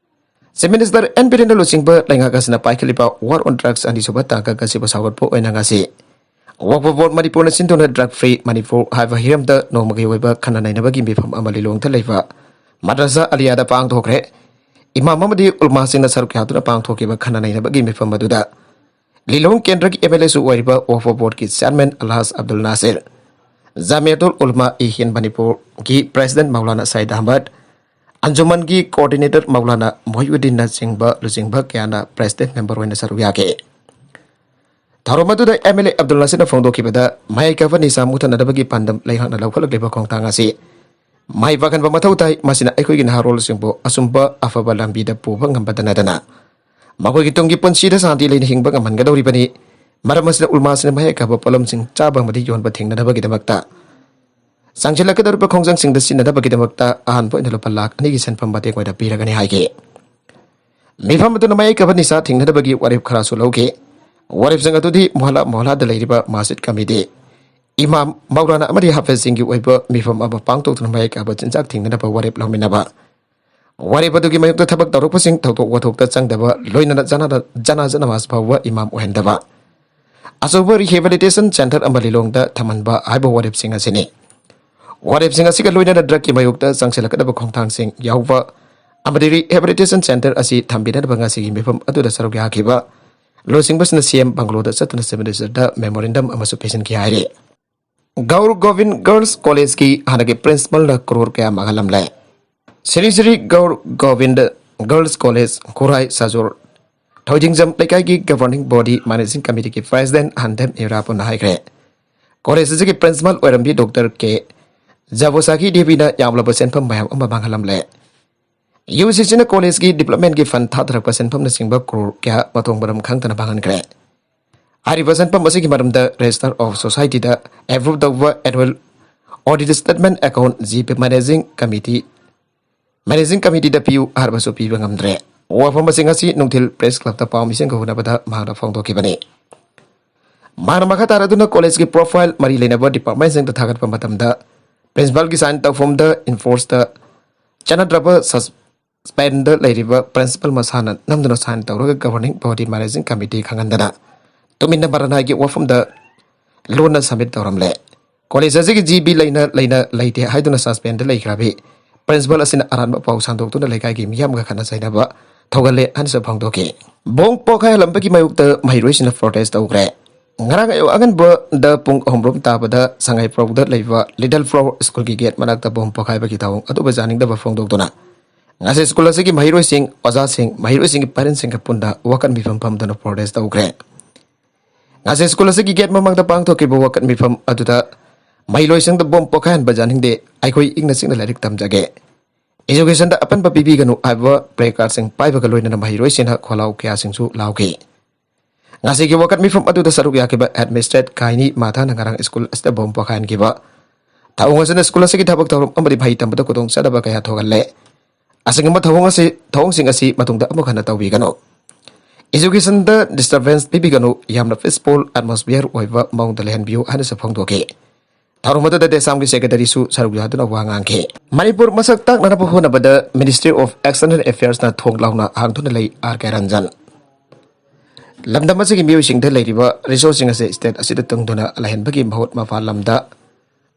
Chief Minister ꯑꯦꯟ ꯕꯤꯔꯦꯟꯅ ꯂꯨꯆꯤꯡꯕ ꯂꯩꯉꯥꯛ ꯑꯁꯤꯅ ꯄꯥꯏꯈꯠꯂꯤꯕ War on Drugs ꯑꯅꯤꯁꯨꯕ ꯇꯥꯡꯀꯛ ꯑꯁꯤꯕꯨ ꯁꯧꯒꯠꯄ ꯑꯣꯏꯅ ꯉꯁꯤ Waqf Board ꯃꯅꯤꯄꯨꯔꯅ ꯁꯤꯟꯗꯨꯅ Drug Free Manipur ꯍꯥꯏꯕ ꯍꯤꯔꯝꯗ ꯅꯣꯡꯃꯒꯤ ꯑꯣꯏꯕ ꯈꯟꯅ ꯅꯩꯅꯕꯒꯤ ꯃꯤꯐꯝ ꯑꯃ ꯂꯤꯂꯣꯡꯗ ꯂꯩꯕ ꯃꯗ꯭ꯔꯁꯥ ꯑꯂꯤꯌꯥꯗ ꯄꯥꯡꯊꯣꯛꯈ꯭ꯔꯦ꯫ ꯏꯃꯥꯝ ꯑꯃꯗꯤ ꯎꯂꯃꯥꯁꯤꯡꯅ ꯁꯔꯨꯛ ꯌꯥꯗꯨꯅ ꯄꯥꯡꯊꯣꯛꯈꯤꯕ ꯈꯟꯅ ꯅꯩꯅꯕꯒꯤ ꯃꯤꯐꯝ ꯑꯗꯨꯗ ꯂꯤꯂꯣꯡ ꯀꯦꯟꯗ꯭ꯔꯒꯤ MLAꯁꯨ ꯑꯣꯏꯔꯤꯕ Waqf Boardꯀꯤ Chairman ꯑꯜꯍꯥꯖ Abdul Nasir, ꯖꯥꯃꯤꯌꯥꯇꯨꯜ ꯎꯂꯃꯥ E ꯍꯤꯟ ꯃꯅꯤꯄꯨꯔꯒꯤ President ꯃꯧꯂꯥꯅꯥ ꯁꯌꯤꯗ ꯑꯍꯃꯗ, ꯑꯟꯖꯨꯃꯟꯒꯤ Coordinator ꯃꯧꯂꯥꯅꯥ ꯃꯣꯍꯤꯎꯗꯤꯟꯅꯆꯤꯡꯕ ꯂꯨꯆꯤꯡꯕ ꯀꯌꯥꯅ President member ꯑꯣꯏꯅ ꯁꯔꯨꯛ ꯌꯥꯈꯤ꯫ ꯊꯧꯔꯝ ꯑꯗꯨꯗ MLA ꯑꯕꯗꯨꯜ ꯅꯥꯁꯤꯔꯅ ꯐꯣꯡꯗꯣꯛꯈꯤꯕꯗ, ꯃꯌꯥꯏ ꯀꯥꯕ ꯅꯤꯁꯥ ꯃꯨꯊꯠꯅꯅꯕꯒꯤ ꯄꯥꯟꯗꯝ ꯂꯩꯉꯥꯛꯅ ꯂꯧꯈꯠꯂꯛꯂꯤꯕ ꯈꯣꯡꯊꯥꯡ ꯑꯁꯤ ꯃꯥꯏ ꯄꯥꯛꯍꯟꯕ ꯃꯊꯧ ꯇꯥꯏ꯫ ꯃꯁꯤꯅ ꯑꯩꯈꯣꯏꯒꯤ ꯅꯍꯥꯔꯣꯜꯁꯤꯡꯕꯨ ꯑꯆꯨꯝꯕ ꯑꯐꯕ ꯂꯝꯕꯤꯗ ꯄꯨꯕ ꯉꯝꯕꯇ ꯅꯠꯇꯅ ꯃꯈꯣꯏꯒꯤ ꯇꯨꯡꯒꯤ ꯄꯨꯟꯁꯤꯗ ꯁꯥꯟꯇꯤ ꯂꯩꯅ ꯍꯤꯡꯕ ꯉꯝꯍꯟꯒꯗꯧꯔꯤꯕꯅꯤ꯫ ꯃꯔꯝ ꯑꯁꯤꯅ ꯎꯂꯃꯥꯁꯤꯡꯅ ꯃꯌꯥꯏ ꯀꯥꯕ ꯄꯣꯠꯂꯝꯁꯤꯡ ꯆꯥꯕ ꯑꯃꯗꯤ ꯌꯣꯟꯕ ꯊꯤꯡꯅꯅꯕꯒꯤꯗꯃꯛꯇ ꯆꯪꯁꯤꯜꯂꯛꯀꯗꯧꯔꯤꯕ ꯈꯣꯡꯖꯪꯁꯤꯡꯗ ꯁꯤꯖꯤꯟꯅꯅꯕꯒꯤꯗꯃꯛꯇ ꯑꯍꯥꯟꯕ ꯑꯣꯏꯅ ꯂꯨꯄꯥ ꯂꯥꯈ ꯑꯅꯤꯒꯤ ꯁꯦꯟꯐꯝ ꯃꯇꯦꯡ ꯑꯣꯏꯅ ꯄꯤꯔꯒꯅꯤ ꯍꯥꯏꯈꯤ꯫ ꯃꯤꯐꯝ ꯑꯗꯨꯅ ꯃꯌꯥꯏ ꯀꯥꯕ ꯅꯤꯁꯥ ꯊꯤꯡꯅꯅꯕꯒꯤ ꯋꯥꯔꯦꯞ ꯈꯔꯁꯨ ꯂꯧꯈꯤ꯫ ꯋꯥꯔꯦꯞꯁꯤꯡ ꯑꯗꯨꯗꯤ ꯃꯣꯍꯜꯂꯥ ꯃꯣꯍꯜꯂꯥꯗ ꯂꯩꯔꯤꯕ ꯃꯁꯖꯤꯗ ꯀꯃꯤꯇꯤ, ꯏꯃꯥꯝ, ꯃꯧꯂꯥꯅꯥ ꯑꯃꯗꯤ ꯍꯥꯐꯤꯖꯁꯤꯡꯒꯤ ꯑꯣꯏꯕ ꯃꯤꯐꯝ ꯑꯃ ꯄꯥꯡꯊꯣꯛꯇꯨꯅ ꯃꯌꯥꯏ ꯀꯥꯕ ꯆꯤꯟꯖꯥꯛ ꯊꯤꯡꯅꯅꯕ ꯋꯥꯔꯦꯞ ꯂꯧꯃꯤꯟꯅꯕ, ꯋꯥꯔꯦꯞ ꯑꯗꯨꯒꯤ ꯃꯥꯌꯣꯛꯇ ꯊꯕꯛ ꯇꯧꯔꯛꯄꯁꯤꯡ ꯊꯧꯗꯣꯛ ꯋꯥꯊꯣꯛꯇ ꯆꯪꯗꯕ, ꯂꯣꯏꯅꯅ ꯖꯅꯥꯗ-, ꯖꯅꯥꯖ ꯅꯃꯥꯖ ꯐꯥꯎꯕ ꯏꯃꯥꯝ ꯑꯣꯏꯍꯟꯗꯕ, ꯑꯆꯧꯕ rehabilitation center ꯑꯃ ꯂꯤꯂꯣꯡꯗ ꯊꯝꯍꯟꯕ ꯍꯥꯏꯕ ꯋꯥꯔꯦꯞꯁꯤꯡ ꯑꯁꯤꯅꯤ꯫ ꯋꯥꯔꯦꯞꯁꯤꯡ ꯑꯁꯤꯒ ꯂꯣꯏꯅꯅ drugꯀꯤ ꯃꯥꯌꯣꯛꯇ ꯆꯪꯁꯤꯜꯂꯛꯀꯗꯕ ꯈꯣꯡꯊꯥꯡꯁꯤꯡ ꯌꯥꯎꯕ ꯑꯃꯗꯤ rehabilitation center ꯑꯁꯤ ꯊꯝꯕꯤꯅꯅꯕ ꯉꯁꯤꯒꯤ ꯃꯤꯐꯝ ꯑꯗꯨꯗ ꯁꯔꯨꯛ ꯌꯥꯈꯤꯕ ꯂꯨꯆꯤꯡꯕꯁꯤꯡꯅ CM bungalow ꯗ ꯆꯠꯇꯨꯅ Chief Minister ꯗ memorandum ꯑꯃꯁꯨ ꯄꯤꯁꯤꯟꯈꯤ ꯍꯥꯏꯔꯤ꯫ ꯒꯧꯔ ꯒꯣꯕꯤꯟ Girls College ꯀꯤ ꯍꯥꯟꯅꯒꯤ principal ꯅ ꯀ꯭ꯔꯣꯔ ꯀꯌꯥ ꯃꯥꯡꯍꯜꯂꯝꯂꯦ꯫ ꯁ꯭ꯔꯤ ꯁ꯭ꯔꯤ ꯒꯧꯔ ꯒꯣꯕꯤꯟꯗ Girls College, ꯈꯨꯔꯥꯏ ꯁꯖꯣꯔ ꯊꯣꯏꯗꯤꯡꯖꯝ ꯂꯩꯀꯥꯏꯒꯤ governing body managing committee ꯒꯤ president ꯍꯟꯗꯦꯝ ꯏꯔꯥꯕꯣꯠꯅ ꯍꯥꯏꯈ꯭ꯔꯦ, college ꯑꯁꯤꯒꯤ principal ꯑꯣꯏꯔꯝꯕꯤ ꯗꯣꯛꯇꯔ ꯀꯦ ꯖꯕꯣꯁꯥꯈꯤ ꯗꯦꯕꯤꯅ ꯌꯥꯝꯂꯕ ꯁꯦꯟꯐꯝ ꯃꯌꯥꯝ ꯑꯃ ꯃꯥꯡꯍꯜꯂꯝꯂꯦ꯫ ꯌꯨ ꯁꯤ ꯁꯤꯅ ꯀꯣꯂꯦꯖꯀꯤ ꯗꯤꯕ꯭ꯂꯞꯃꯦꯟꯒꯤ ꯐꯟ ꯊꯥꯊꯔꯛꯄ ꯁꯦꯟꯐꯝꯅꯆꯤꯡꯕ ꯀ꯭ꯔꯣꯔ ꯀꯌꯥ ꯃꯊꯣꯡ ꯃꯔꯝ ꯈꯪꯗꯅ ꯃꯥꯡꯍꯟꯈ꯭ꯔꯦ꯫ ꯍꯥꯏꯔꯤꯕ ꯁꯦꯟꯐꯝ ꯑꯁꯤꯒꯤ ꯃꯔꯝꯗ ꯔꯦꯖꯤꯁꯇꯔ ꯑꯣꯐ ꯁꯣꯁꯥꯏꯇꯤꯗ ꯑꯦꯄ꯭ꯔꯨꯚ ꯇꯧꯕ annual audit statement account G P managing committee, managing ꯀꯃꯤꯇꯤꯗ ꯄꯤꯌꯨ ꯍꯥꯏꯔꯕꯁꯨ ꯄꯤꯕ ꯉꯝꯗ꯭ꯔꯦ꯫ ꯋꯥꯐꯝ ꯑꯁꯤꯡ ꯑꯁꯤ ꯅꯨꯡꯊꯤꯜ ꯄ꯭ꯔꯦꯁ ꯀ꯭ꯂꯕꯇ ꯄꯥꯎ ꯃꯤꯁꯤꯡꯒ ꯎꯅꯕꯗ ꯃꯍꯥꯛꯅ ꯐꯣꯡꯗꯣꯛꯈꯤꯕꯅꯤ꯫ ꯃꯍꯥꯛꯅ ꯃꯈꯥ ꯇꯥꯔꯗꯨꯅ ꯀꯣꯂꯦꯖꯀꯤ ꯄ꯭ꯔꯣꯐꯥꯏꯜ ꯃꯔꯤ ꯂꯩꯅꯕ ꯗꯤꯄꯥꯔꯠꯃꯦꯟꯁꯤꯡꯗ ꯊꯥꯒꯠꯄ ꯃꯇꯝꯗ ꯄ꯭ꯔꯤꯟꯁꯤꯄꯥꯜꯒꯤ ꯁꯥꯏꯟ ꯇꯧꯐꯝꯗ ꯏꯟꯐꯣꯔꯁꯇ ꯆꯠꯅꯗ꯭ꯔꯕ ꯁꯁꯄꯦꯟꯗ ꯂꯩꯔꯤꯕ ꯄ꯭ꯔꯤꯟꯁꯤꯄꯥꯜ ꯃꯁꯥꯅ ꯅꯝꯗꯨꯅ ꯁꯥꯏꯟ ꯇꯧꯔꯒ ꯒꯚꯔꯅꯤꯡ ꯕꯣꯗꯤ ꯃꯦꯅꯦꯖꯤꯡ ꯀꯃꯤꯇꯤ ꯈꯪꯍꯟꯗꯅ ꯇꯨꯃꯤꯟꯅ ꯃꯔꯥꯅꯥꯏꯒꯤ ꯋꯥꯐꯝꯗ ꯂꯣꯟꯅ ꯁꯕꯃꯤꯠ ꯇꯧꯔꯝꯂꯦ꯫ ꯀꯣꯂꯦꯖ ꯑꯁꯤꯒꯤ ꯖꯤ ꯕꯤ ꯂꯩꯅ ꯂꯩꯅ ꯂꯩꯇꯦ ꯍꯥꯏꯗꯨꯅ ꯁꯁꯄꯦꯟꯗ ꯂꯩꯈ꯭ꯔꯕꯤ ꯄ꯭ꯔꯤꯟꯁꯤꯄꯥꯜ ꯑꯁꯤꯅ ꯑꯔꯥꯟꯕ ꯄꯥꯎ ꯁꯟꯗꯣꯛꯇꯨꯅ ꯂꯩꯀꯥꯏꯒꯤ ꯃꯤꯌꯥꯝꯒ ꯈꯠꯅ ꯆꯩꯅꯕ ꯊꯧꯒꯜꯂꯦ ꯍꯥꯏꯅꯁꯨ ꯐꯣꯡꯗꯣꯛꯈꯤ꯫ ꯕꯣꯝ ꯄꯣꯈꯥꯏꯍꯜꯂꯝꯕꯒꯤ ꯃꯥꯌꯣꯛꯇ ꯃꯍꯩꯔꯣꯏꯁꯤꯡꯅ ꯄ꯭ꯔꯣꯇꯦꯁ ꯇꯧꯈ꯭ꯔꯦ꯫ ꯉꯔꯥꯡ ꯑꯌꯨꯛ ꯑꯉꯟꯕꯗ ꯄꯨꯡ ꯑꯍꯨꯝ ꯔꯣꯝ ꯇꯥꯕꯗ ꯁꯉꯥꯏꯄ꯭ꯔꯧꯗ ꯂꯩꯕ ꯂꯤꯇꯜ ꯐ꯭ꯂꯥꯋꯔ ꯁ꯭ꯀꯨꯜꯒꯤ ꯒꯦꯠ ꯃꯅꯥꯛꯇ ꯕꯣꯝ ꯄꯣꯈꯥꯏꯕꯒꯤ ꯊꯧꯑꯣꯡ ꯑꯗꯨꯕꯨ ꯌꯥꯅꯤꯡꯗꯕ ꯐꯣꯡꯗꯣꯛꯇꯨꯅ ꯉꯁꯤ ꯁ꯭ꯀꯨꯜ ꯑꯁꯤꯒꯤ ꯃꯍꯩꯔꯣꯏꯁꯤꯡ, ꯑꯣꯖꯥꯁꯤꯡ, ꯃꯍꯩꯔꯣꯏꯁꯤꯡꯒꯤ ꯄꯦꯔꯦꯟꯁꯁꯤꯡꯒ ꯄꯨꯟꯅ ꯋꯥꯀꯠ ꯃꯤꯐꯝ ꯐꯝꯗꯨꯅ ꯄ꯭ꯔꯣꯇꯦꯁ ꯇꯧꯈ꯭ꯔꯦ꯫ ꯉꯁꯤ ꯁ꯭ꯀꯨꯜ ꯑꯁꯤꯒꯤ ꯒꯦꯠ ꯃꯃꯥꯡꯗ ꯄꯥꯡꯊꯣꯛꯈꯤꯕ ꯋꯥꯀꯠ ꯃꯤꯐꯝ ꯑꯗꯨꯗ ꯃꯍꯩꯔꯣꯏꯁꯤꯡꯗ ꯕꯣꯝ ꯄꯣꯈꯥꯏꯍꯟꯕ ꯌꯥꯅꯤꯡꯗꯦ, ꯑꯩꯈꯣꯏ ꯏꯪꯅ ꯆꯤꯛꯅ ꯂꯥꯏꯔꯤꯛ ꯇꯝꯖꯒꯦ, ꯏꯖꯨꯀꯦꯁꯟꯗ ꯑꯄꯟꯕ ꯄꯤꯕꯤꯒꯅꯨ ꯍꯥꯏꯕ ꯄ꯭ꯂꯦ ꯀꯥꯔꯗꯁꯤꯡ ꯄꯥꯏꯕꯒ ꯂꯣꯏꯅꯅ ꯃꯍꯩꯔꯣꯏꯁꯤꯡꯅ ꯈꯣꯜꯂꯥꯎ ꯀꯌꯥꯁꯤꯡꯁꯨ ꯂꯥꯎꯈꯤ꯫ ꯉꯁꯤꯒꯤ ꯋꯥꯀꯠ ꯃꯤꯐꯝ ꯑꯗꯨꯗ ꯁꯔꯨꯛ ꯌꯥꯈꯤꯕ ꯍꯦꯗꯃꯤꯁꯇ꯭ꯔꯦꯠ ꯀꯥꯏꯅꯤ ꯃꯥꯊꯥꯅ ꯉꯔꯥꯡ ꯁ꯭ꯀꯨꯜ ꯑꯁꯤꯗ ꯕꯣꯝ ꯄꯣꯈꯥꯏꯍꯟꯈꯤꯕ ꯊꯧꯑꯣꯡ ꯑꯁꯤꯅ ꯁ꯭ꯀꯨꯜ ꯑꯁꯤꯒꯤ ꯊꯕꯛ ꯊꯧꯔꯝ ꯑꯃꯗꯤ ꯃꯍꯩ ꯇꯝꯕꯗ ꯈꯨꯗꯣꯡꯆꯥꯗꯕ ꯀꯌꯥ ꯊꯣꯛꯍꯜꯂꯦ꯫ ꯑꯁꯤꯒꯨꯝꯕ ꯊꯧꯑꯣꯡ ꯑꯁꯤ, ꯊꯧꯑꯣꯡꯁꯤꯡ ꯑꯁꯤ ꯃꯇꯨꯡꯗ ꯑꯃꯨꯛ ꯍꯟꯅ ꯇꯧꯕꯤꯒꯅꯨ꯫ ꯏꯖꯨꯀꯦꯁꯟꯗ ꯗꯤꯁꯇꯔꯕꯦꯟꯁ ꯄꯤꯕꯤꯒꯅꯨ, ꯌꯥꯝꯅ ꯄꯤꯁꯐꯨꯜ ꯑꯦꯠꯃꯣꯁꯐꯤꯌꯔ ꯑꯣꯏꯕ ꯃꯑꯣꯡꯗ ꯂꯩꯍꯟꯕꯤꯌꯨ ꯍꯥꯏꯅꯁꯨ ꯐꯣꯡꯗꯣꯛꯈꯤ꯫ ꯊꯧꯔꯝ ꯑꯗꯨꯗ ꯗꯦꯁꯥꯝꯒꯤ ꯁꯦꯀ꯭ꯔꯦꯇꯔꯤꯁꯨ ꯁꯔꯨꯛ ꯌꯥꯗꯨꯅ ꯋꯥ ꯉꯥꯡꯈꯤ꯫ ꯃꯅꯤꯄꯨꯔ ꯃꯁꯛ ꯇꯥꯛꯅꯅꯕ ꯍꯣꯠꯅꯕꯗ ꯃꯤꯅꯤꯁꯇ꯭ꯔꯤ ꯑꯣꯐ ꯑꯦꯛꯁꯇꯔꯅꯦꯜ ꯑꯦꯐꯤꯌꯔꯁꯅ ꯊꯣꯡ ꯂꯥꯎꯅ ꯍꯥꯡꯗꯨꯅ ꯂꯩ, ꯑꯥꯔ ꯀꯦ ꯔꯟꯖꯟ꯫ ꯂꯝꯗꯝ ꯑꯁꯤꯒꯤ ꯃꯤꯑꯣꯏꯁꯤꯡꯗ ꯂꯩꯔꯤꯕ ꯔꯤꯁꯣꯔꯁꯁꯤꯡ ꯑꯁꯤ ꯁ꯭ꯇꯦꯠ ꯑꯁꯤꯗ ꯇꯨꯡꯗꯨꯅ ꯂꯩꯍꯟꯕꯒꯤ ꯃꯍꯨꯠ ꯃꯄꯥꯟ ꯂꯝꯗ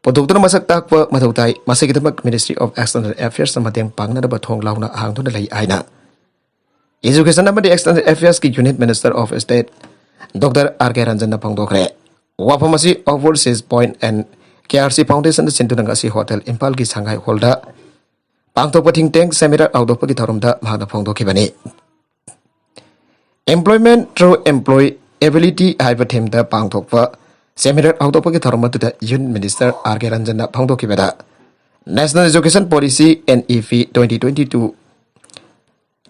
ꯄꯨꯊꯣꯛꯇꯨꯅ ꯃꯁꯛ ꯇꯥꯛꯄ ꯃꯊꯧ ꯇꯥꯏ꯫ ꯃꯁꯤꯒꯤꯗꯃꯛ ꯃꯤꯅꯤꯁꯇ꯭ꯔꯤ ꯑꯣꯐ ꯑꯦꯛꯁꯇꯔꯅꯦꯜ ꯑꯦꯐꯤꯌꯔꯁꯅ ꯃꯇꯦꯡ ꯄꯥꯡꯅꯅꯕ ꯊꯣꯡ ꯂꯥꯎꯅ ꯍꯥꯡꯗꯨꯅ ꯂꯩ ꯍꯥꯏꯅ ꯏꯖꯨꯀꯦꯁꯟ ꯑꯃꯗꯤ ꯑꯦꯛꯁꯇꯔꯅꯦꯜ ꯑꯦꯐꯤꯌꯔꯁꯀꯤ union minister of state doctor R K ꯔꯟꯖꯟꯅ ꯐꯣꯡꯗꯣꯛꯈ꯭ꯔꯦ꯫ ꯋꯥꯐꯝ ꯑꯁꯤ overseas point N K R C ꯐꯥꯎꯟꯗꯦꯁꯟꯗ ꯁꯤꯟꯗꯨꯅ ꯉꯁꯤ ꯍꯣꯇꯦꯜ ꯏꯝꯐꯥꯜꯒꯤ ꯁꯉꯥꯏ ꯍꯣꯜꯗ ꯄꯥꯡꯊꯣꯛꯄ ꯊꯤꯡ ꯇꯦꯡ ꯁꯦꯃꯤꯅꯥꯔ ꯍꯧꯗꯣꯛꯄꯒꯤ ꯊꯧꯔꯝꯗ ꯃꯍꯥꯛꯅ ꯐꯣꯡꯗꯣꯛꯈꯤꯕꯅꯤ꯫ Employment through Employability ꯍꯥꯏꯕ ꯊꯤꯝꯗ ꯄꯥꯡꯊꯣꯛꯄ ꯁꯦꯃꯤꯅꯥꯔ ꯍꯧꯗꯣꯛꯄꯒꯤ ꯊꯧꯔꯝ ꯑꯗꯨꯗ unit minister R K ꯔꯟꯖꯟꯅ ꯐꯣꯡꯗꯣꯛꯈꯤꯕꯗ National Education Policy, N E P, twenty twenty-two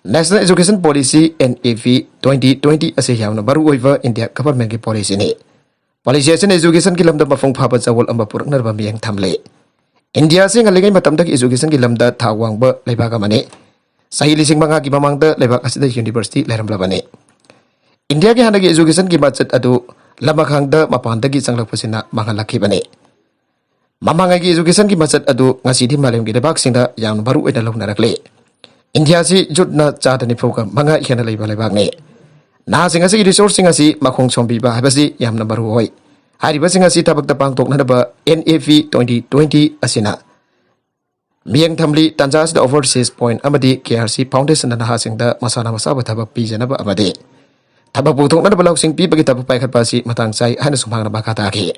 National Education Policy, N E P, twenty twenty ꯑꯁꯤ ꯌꯥꯝꯅ ꯃꯔꯨꯑꯣꯏꯕ ꯏꯟꯗꯤꯌꯥ ꯒꯚꯔꯟꯃꯦꯟꯠꯀꯤ ꯄꯣꯂꯤꯁꯤꯅꯤ꯫ ꯄꯣꯂꯤꯁꯤ ꯑꯁꯤꯅ ꯑꯦꯖꯨꯀꯦꯁꯟꯒꯤ ꯂꯝꯗ ꯃꯄꯨꯡ ꯐꯥꯕ ꯆꯌꯣꯜ ꯑꯃ ꯄꯨꯔꯛꯅꯕ ꯃꯤꯠꯌꯦꯡ ꯊꯝꯂꯤ꯫ ꯏꯟꯗꯤꯌꯥ ꯑꯁꯤ ꯉꯜꯂꯤꯉꯩ ꯃꯇꯝꯗꯒꯤ ꯑꯦꯖꯨꯀꯦꯁꯟꯒꯤ ꯂꯝꯗ ꯊꯥꯛ ꯋꯥꯡꯕ ꯂꯩꯕꯥꯛ ꯑꯃꯅꯤ꯫ ꯆꯍꯤ ꯂꯤꯁꯤꯡ ꯃꯉꯥꯒꯤ ꯃꯃꯥꯡꯗ ꯂꯩꯕꯥꯛ ꯑꯁꯤꯗ ꯌꯨꯅꯤꯚꯔꯁꯤꯇꯤ ꯂꯩꯔꯝꯂꯕꯅꯤ꯫ ꯏꯟꯗꯤꯌꯥꯒꯤ ꯍꯥꯟꯅꯒꯤ ꯑꯦꯖꯨꯀꯦꯁꯟꯒꯤ ꯃꯆꯠ ꯑꯗꯨ ꯂꯃꯈꯥꯡꯗ ꯃꯄꯥꯟꯗꯒꯤ ꯆꯪꯂꯛꯄꯁꯤꯅ ꯃꯥꯡꯍꯜꯂꯛꯈꯤꯕꯅꯤ꯫ ꯃꯃꯥꯡꯉꯩꯒꯤ ꯑꯦꯖꯨꯀꯦꯁꯟꯒꯤ ꯃꯆꯠ ꯑꯗꯨ ꯉꯁꯤꯗꯤ ꯃꯥꯂꯦꯝꯒꯤ ꯂꯩꯕꯥꯛꯁꯤꯡꯗ ꯌꯥꯝꯅ ꯃꯔꯨ ꯑꯣꯏꯅ ꯂꯧꯅꯔꯛꯂꯤ꯫ ꯏꯟꯗꯤꯌꯥ ꯑꯁꯤ ꯖꯨꯠꯅ ꯆꯥꯗ ꯅꯤꯐꯨꯒ ꯃꯉꯥ ꯍꯦꯟꯅ ꯂꯩꯕ ꯂꯩꯕꯥꯛꯅꯤ꯫ ꯅꯍꯥꯁꯤꯡ ꯑꯁꯤꯒꯤ ꯔꯤꯁꯣꯔꯁꯁꯤꯡ ꯑꯁꯤ ꯃꯈꯣꯡ ꯁꯣꯝꯕꯤꯕ ꯍꯥꯏꯕꯁꯤ ꯌꯥꯝꯅ ꯃꯔꯨ ꯑꯣꯏ꯫ ꯍꯥꯏꯔꯤꯕꯁꯤꯡ ꯑꯁꯤ ꯊꯕꯛꯇ ꯄꯥꯡꯊꯣꯛꯅꯅꯕ N E P twenty twenty ꯑꯁꯤꯅ ꯃꯤꯠꯌꯦꯡ ꯊꯝꯂꯤ꯫ ꯇꯥꯟꯖꯥ ꯑꯁꯤꯗ Overseas Point ꯑꯃꯗꯤ K R C Foundation ꯅ ꯅꯍꯥꯁꯤꯡꯗ ꯃꯁꯥꯅ ꯃꯁꯥꯕꯨ ꯊꯕꯛ ꯄꯤꯖꯅꯕ ꯑꯃꯗꯤ ꯊꯕꯛ ꯄꯨꯊꯣꯛꯅꯅꯕ ꯂꯧꯁꯤꯡ ꯄꯤꯕꯒꯤ ꯊꯕꯛ ꯄꯥꯏꯈꯠꯄ ꯑꯁꯤ ꯃꯇꯥꯡ ꯆꯥꯏ ꯍꯥꯏꯅꯁꯨ ꯃꯍꯥꯛꯅ ꯃꯈꯥ ꯇꯥꯈꯤ꯫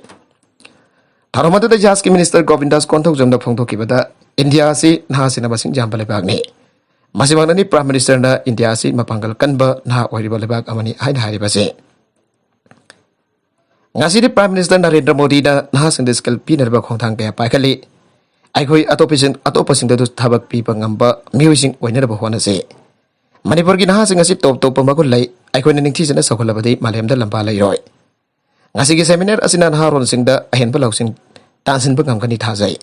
ꯊꯧꯔꯝ ꯑꯗꯨꯗ ꯖꯍꯥꯖꯀꯤ ꯃꯤꯅꯤꯁꯇꯔ ꯒꯣꯕꯤꯟꯗꯥꯁ ꯀꯣꯟꯊꯧꯖꯝꯅ ꯐꯣꯡꯗꯣꯛꯈꯤꯕꯗ, ꯏꯟꯗꯤꯌꯥ ꯑꯁꯤ ꯅꯍꯥꯁꯤꯡꯅ ꯃꯁꯤꯡ ꯌꯥꯝꯕ ꯂꯩꯕꯥꯛꯅꯤ꯫ ꯃꯁꯤꯃꯛꯅꯅꯤ ꯄ꯭ꯔꯥꯏꯝ ꯃꯤꯅꯤꯁꯇꯔꯅ ꯏꯟꯗꯤꯌꯥ ꯑꯁꯤ ꯃꯄꯥꯡꯒꯜ ꯀꯟꯕ ꯅꯍꯥ ꯑꯣꯏꯔꯤꯕ ꯂꯩꯕꯥꯛ ꯑꯃꯅꯤ ꯍꯥꯏꯅ ꯍꯥꯏꯔꯤꯕꯁꯤ꯫ ꯉꯁꯤꯗꯤ ꯄ꯭ꯔꯥꯏꯝ ꯃꯤꯅꯤꯁꯇꯔ ꯅꯔꯦꯟꯗ꯭ꯔ ꯃꯣꯗꯤꯅ ꯅꯍꯥꯁꯤꯡꯗ ꯁ꯭ꯀꯤꯜ ꯄꯤꯅꯅꯕ ꯈꯣꯡꯊꯥꯡ ꯀꯌꯥ ꯄꯥꯏꯈꯠꯂꯤ꯫ ꯑꯩꯈꯣꯏ ꯑꯇꯣꯞꯄꯁꯤꯡ, ꯑꯇꯣꯞꯄꯁꯤꯡꯗꯁꯨ ꯊꯕꯛ ꯄꯤꯕ ꯉꯝꯕ ꯃꯤꯑꯣꯏꯁꯤꯡ ꯑꯣꯏꯅꯅꯕ ꯍꯣꯠꯅꯁꯤ꯫ ꯃꯅꯤꯄꯨꯔꯒꯤ ꯅꯍꯥꯁꯤꯡ ꯑꯁꯤ ꯇꯣꯞ ꯇꯣꯞꯄ ꯃꯒꯨꯟ ꯂꯩ꯫ ꯑꯩꯈꯣꯏꯅ ꯅꯤꯡꯊꯤꯖꯅ ꯁꯧꯒꯠꯂꯕꯗꯤ ꯃꯥꯂꯦꯝꯗ ꯂꯝꯕꯥ ꯂꯩꯔꯣꯏ꯫ ꯉꯁꯤꯒꯤ ꯁꯦꯃꯤꯅꯥꯔ ꯑꯁꯤꯅ ꯅꯍꯥꯔꯣꯜꯁꯤꯡꯗ ꯑꯍꯦꯟꯕ ꯂꯧꯁꯤꯡ ꯇꯥꯟꯁꯤꯟꯕ ꯉꯝꯒꯅꯤ ꯊꯥꯖꯩ꯫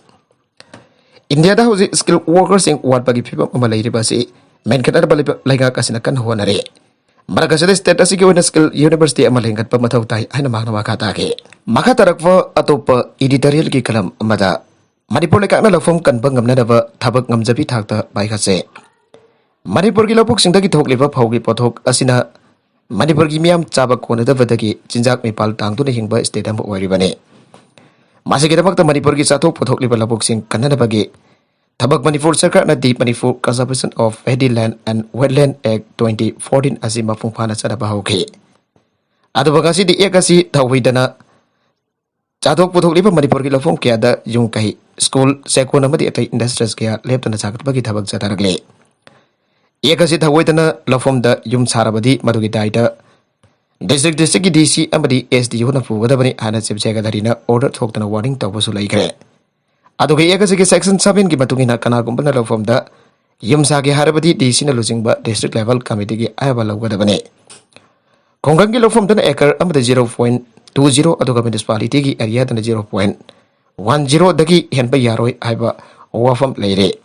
ꯏꯟꯗꯤꯌꯥꯗ ꯍꯧꯖꯤꯛ ꯁ꯭ꯀꯤꯜ ꯋꯥꯔꯀꯔꯁꯤꯡ ꯋꯥꯠꯄꯒꯤ ꯐꯤꯕꯝ ꯑꯃ ꯂꯩꯔꯤꯕ ꯑꯁꯤ ꯃꯦꯟꯈꯠꯅꯅꯕ ꯂꯩꯕ-, ꯂꯩꯉꯥꯛ ꯑꯁꯤꯅ ꯀꯟꯅ ꯍꯣꯠꯅꯔꯤ꯫ ꯃꯔꯛ ꯑꯁꯤꯗ ꯁ꯭ꯇꯦꯠ ꯑꯁꯤꯒꯤ ꯑꯣꯏꯅ ꯁ꯭ꯀꯤꯜ ꯌꯨꯅꯤꯚꯔꯁꯤꯇꯤ ꯑꯃ ꯂꯤꯡꯈꯠꯄ ꯃꯊꯧ ꯇꯥꯏ ꯍꯥꯏꯅ ꯃꯍꯥꯛꯅ ꯃꯈꯥ ꯇꯥꯈꯤ꯫ ꯃꯈꯥ ꯇꯥꯔꯛꯄ ꯑꯇꯣꯞꯄ ꯏꯗꯤꯇꯣꯔꯤꯌꯦꯜꯒꯤ ꯀꯂꯝ ꯑꯃꯗ ꯃꯅꯤꯄꯨꯔ ꯂꯩꯉꯥꯛꯅ ꯂꯧꯐꯝ ꯀꯟꯕ ꯉꯝꯅꯅꯕ ꯊꯕꯛ ꯉꯝꯖꯕꯤ ꯊꯥꯛꯇ ꯄꯥꯏꯈꯠꯁꯦ꯫ ꯃꯅꯤꯄꯨꯔꯒꯤ ꯂꯧꯕꯨꯛꯁꯤꯡꯗꯒꯤ ꯊꯣꯛꯂꯤꯕ ꯐꯧꯒꯤ ꯄꯣꯠꯊꯣꯛ ꯑꯁꯤꯅ ꯃꯅꯤꯄꯨꯔꯒꯤ ꯃꯤꯌꯥꯝ ꯆꯥꯕ ꯀꯣꯟꯅꯗꯕꯗꯒꯤ ꯆꯤꯟꯖꯥꯛ ꯃꯤꯄꯥꯜ ꯇꯥꯡꯗꯨꯅ ꯍꯤꯡꯕ ꯁ꯭ꯇꯦꯠ ꯑꯃ ꯑꯣꯏꯔꯤꯕꯅꯤ꯫ ꯃꯁꯤꯒꯤꯗꯃꯛꯇ ꯃꯅꯤꯄꯨꯔꯒꯤ ꯆꯥꯊꯣꯛ ꯄꯨꯊꯣꯛꯂꯤꯕ ꯂꯧꯕꯨꯛꯁꯤꯡ ꯀꯟꯅꯅꯕꯒꯤ ꯊꯕꯛ ꯃꯅꯤꯄꯨꯔ ꯁꯔꯀꯥꯔꯅ The Manipur Conservation of Paddy Land and Wetland Act twenty fourteen ꯑꯁꯤ ꯃꯄꯨꯡ ꯐꯥꯅ ꯆꯠꯅꯕ ꯍꯧꯈꯤ꯫ ꯑꯗꯨꯕꯨ ꯉꯁꯤꯗꯤ ꯑꯦꯛ ꯑꯁꯤ ꯊꯧꯑꯣꯏꯗꯅ ꯆꯥꯊꯣꯛ ꯄꯨꯊꯣꯛꯂꯤꯕ ꯃꯅꯤꯄꯨꯔꯒꯤ ꯂꯧꯐꯝ ꯀꯌꯥꯗ ꯌꯨꯝ ꯀꯩ, ꯁ꯭ꯀꯨꯜ, ꯆꯦꯛꯀꯣꯟ ꯑꯃꯗꯤ ꯑꯇꯩ ꯏꯟꯗꯁꯇ꯭ꯔꯤꯁ ꯀꯌꯥ ꯂꯦꯞꯇꯅ ꯁꯥꯒꯠꯄꯒꯤ ꯊꯕꯛ ꯆꯠꯊꯔꯛꯂꯤ꯫ ꯑꯦꯛ ꯑꯁꯤ ꯊꯧꯑꯣꯏꯗꯅ ꯂꯧꯐꯝꯗ ꯌꯨꯝ ꯁꯥꯔꯕꯗꯤ ꯃꯗꯨꯒꯤ ꯗꯥꯏꯇ ꯗꯤꯁꯇ꯭ꯔꯤꯛ ꯗꯤꯁꯇ꯭ꯔꯤꯛꯀꯤ D C ꯑꯃꯗꯤ S D O ꯅ ꯄꯨꯒꯗꯕꯅꯤ ꯍꯥꯏꯅ ꯆꯤꯐ ꯁꯦꯀ꯭ꯔꯦꯇꯔꯤꯅ ꯑꯣꯔꯗꯔ ꯊꯣꯛꯇꯅ ꯋꯥꯔꯅꯤꯡ ꯇꯧꯕꯁꯨ ꯂꯩꯈ꯭ꯔꯦ꯫ ꯑꯗꯨꯒ ꯑꯦꯛ ꯑꯁꯤꯒꯤ ꯁꯦꯛꯁꯟ seven ꯒꯤ ꯃꯇꯨꯡ ꯏꯟꯅ ꯀꯅꯥꯒꯨꯝꯕꯅ ꯂꯧꯐꯝꯗ ꯌꯨꯝ ꯁꯥꯒꯦ ꯍꯥꯏꯔꯕꯗꯤ ꯗꯤ ꯁꯤꯅ ꯂꯨꯆꯤꯡꯕ district level committeeꯒꯤ ꯑꯌꯥꯕ ꯂꯧꯒꯗꯕꯅꯤ꯫ ꯈꯨꯡꯒꯪꯒꯤ ꯂꯧꯐꯝꯗꯅ acre ꯑꯃꯗ zero point two zero, ꯑꯗꯨꯒ municipalityꯒꯤ areaꯗꯅ zero point one zeroꯗꯒꯤ ꯍꯦꯟꯕ ꯌꯥꯔꯣꯏ ꯍꯥꯏꯕ ꯋꯥꯐꯝ ꯂꯩꯔꯦ꯫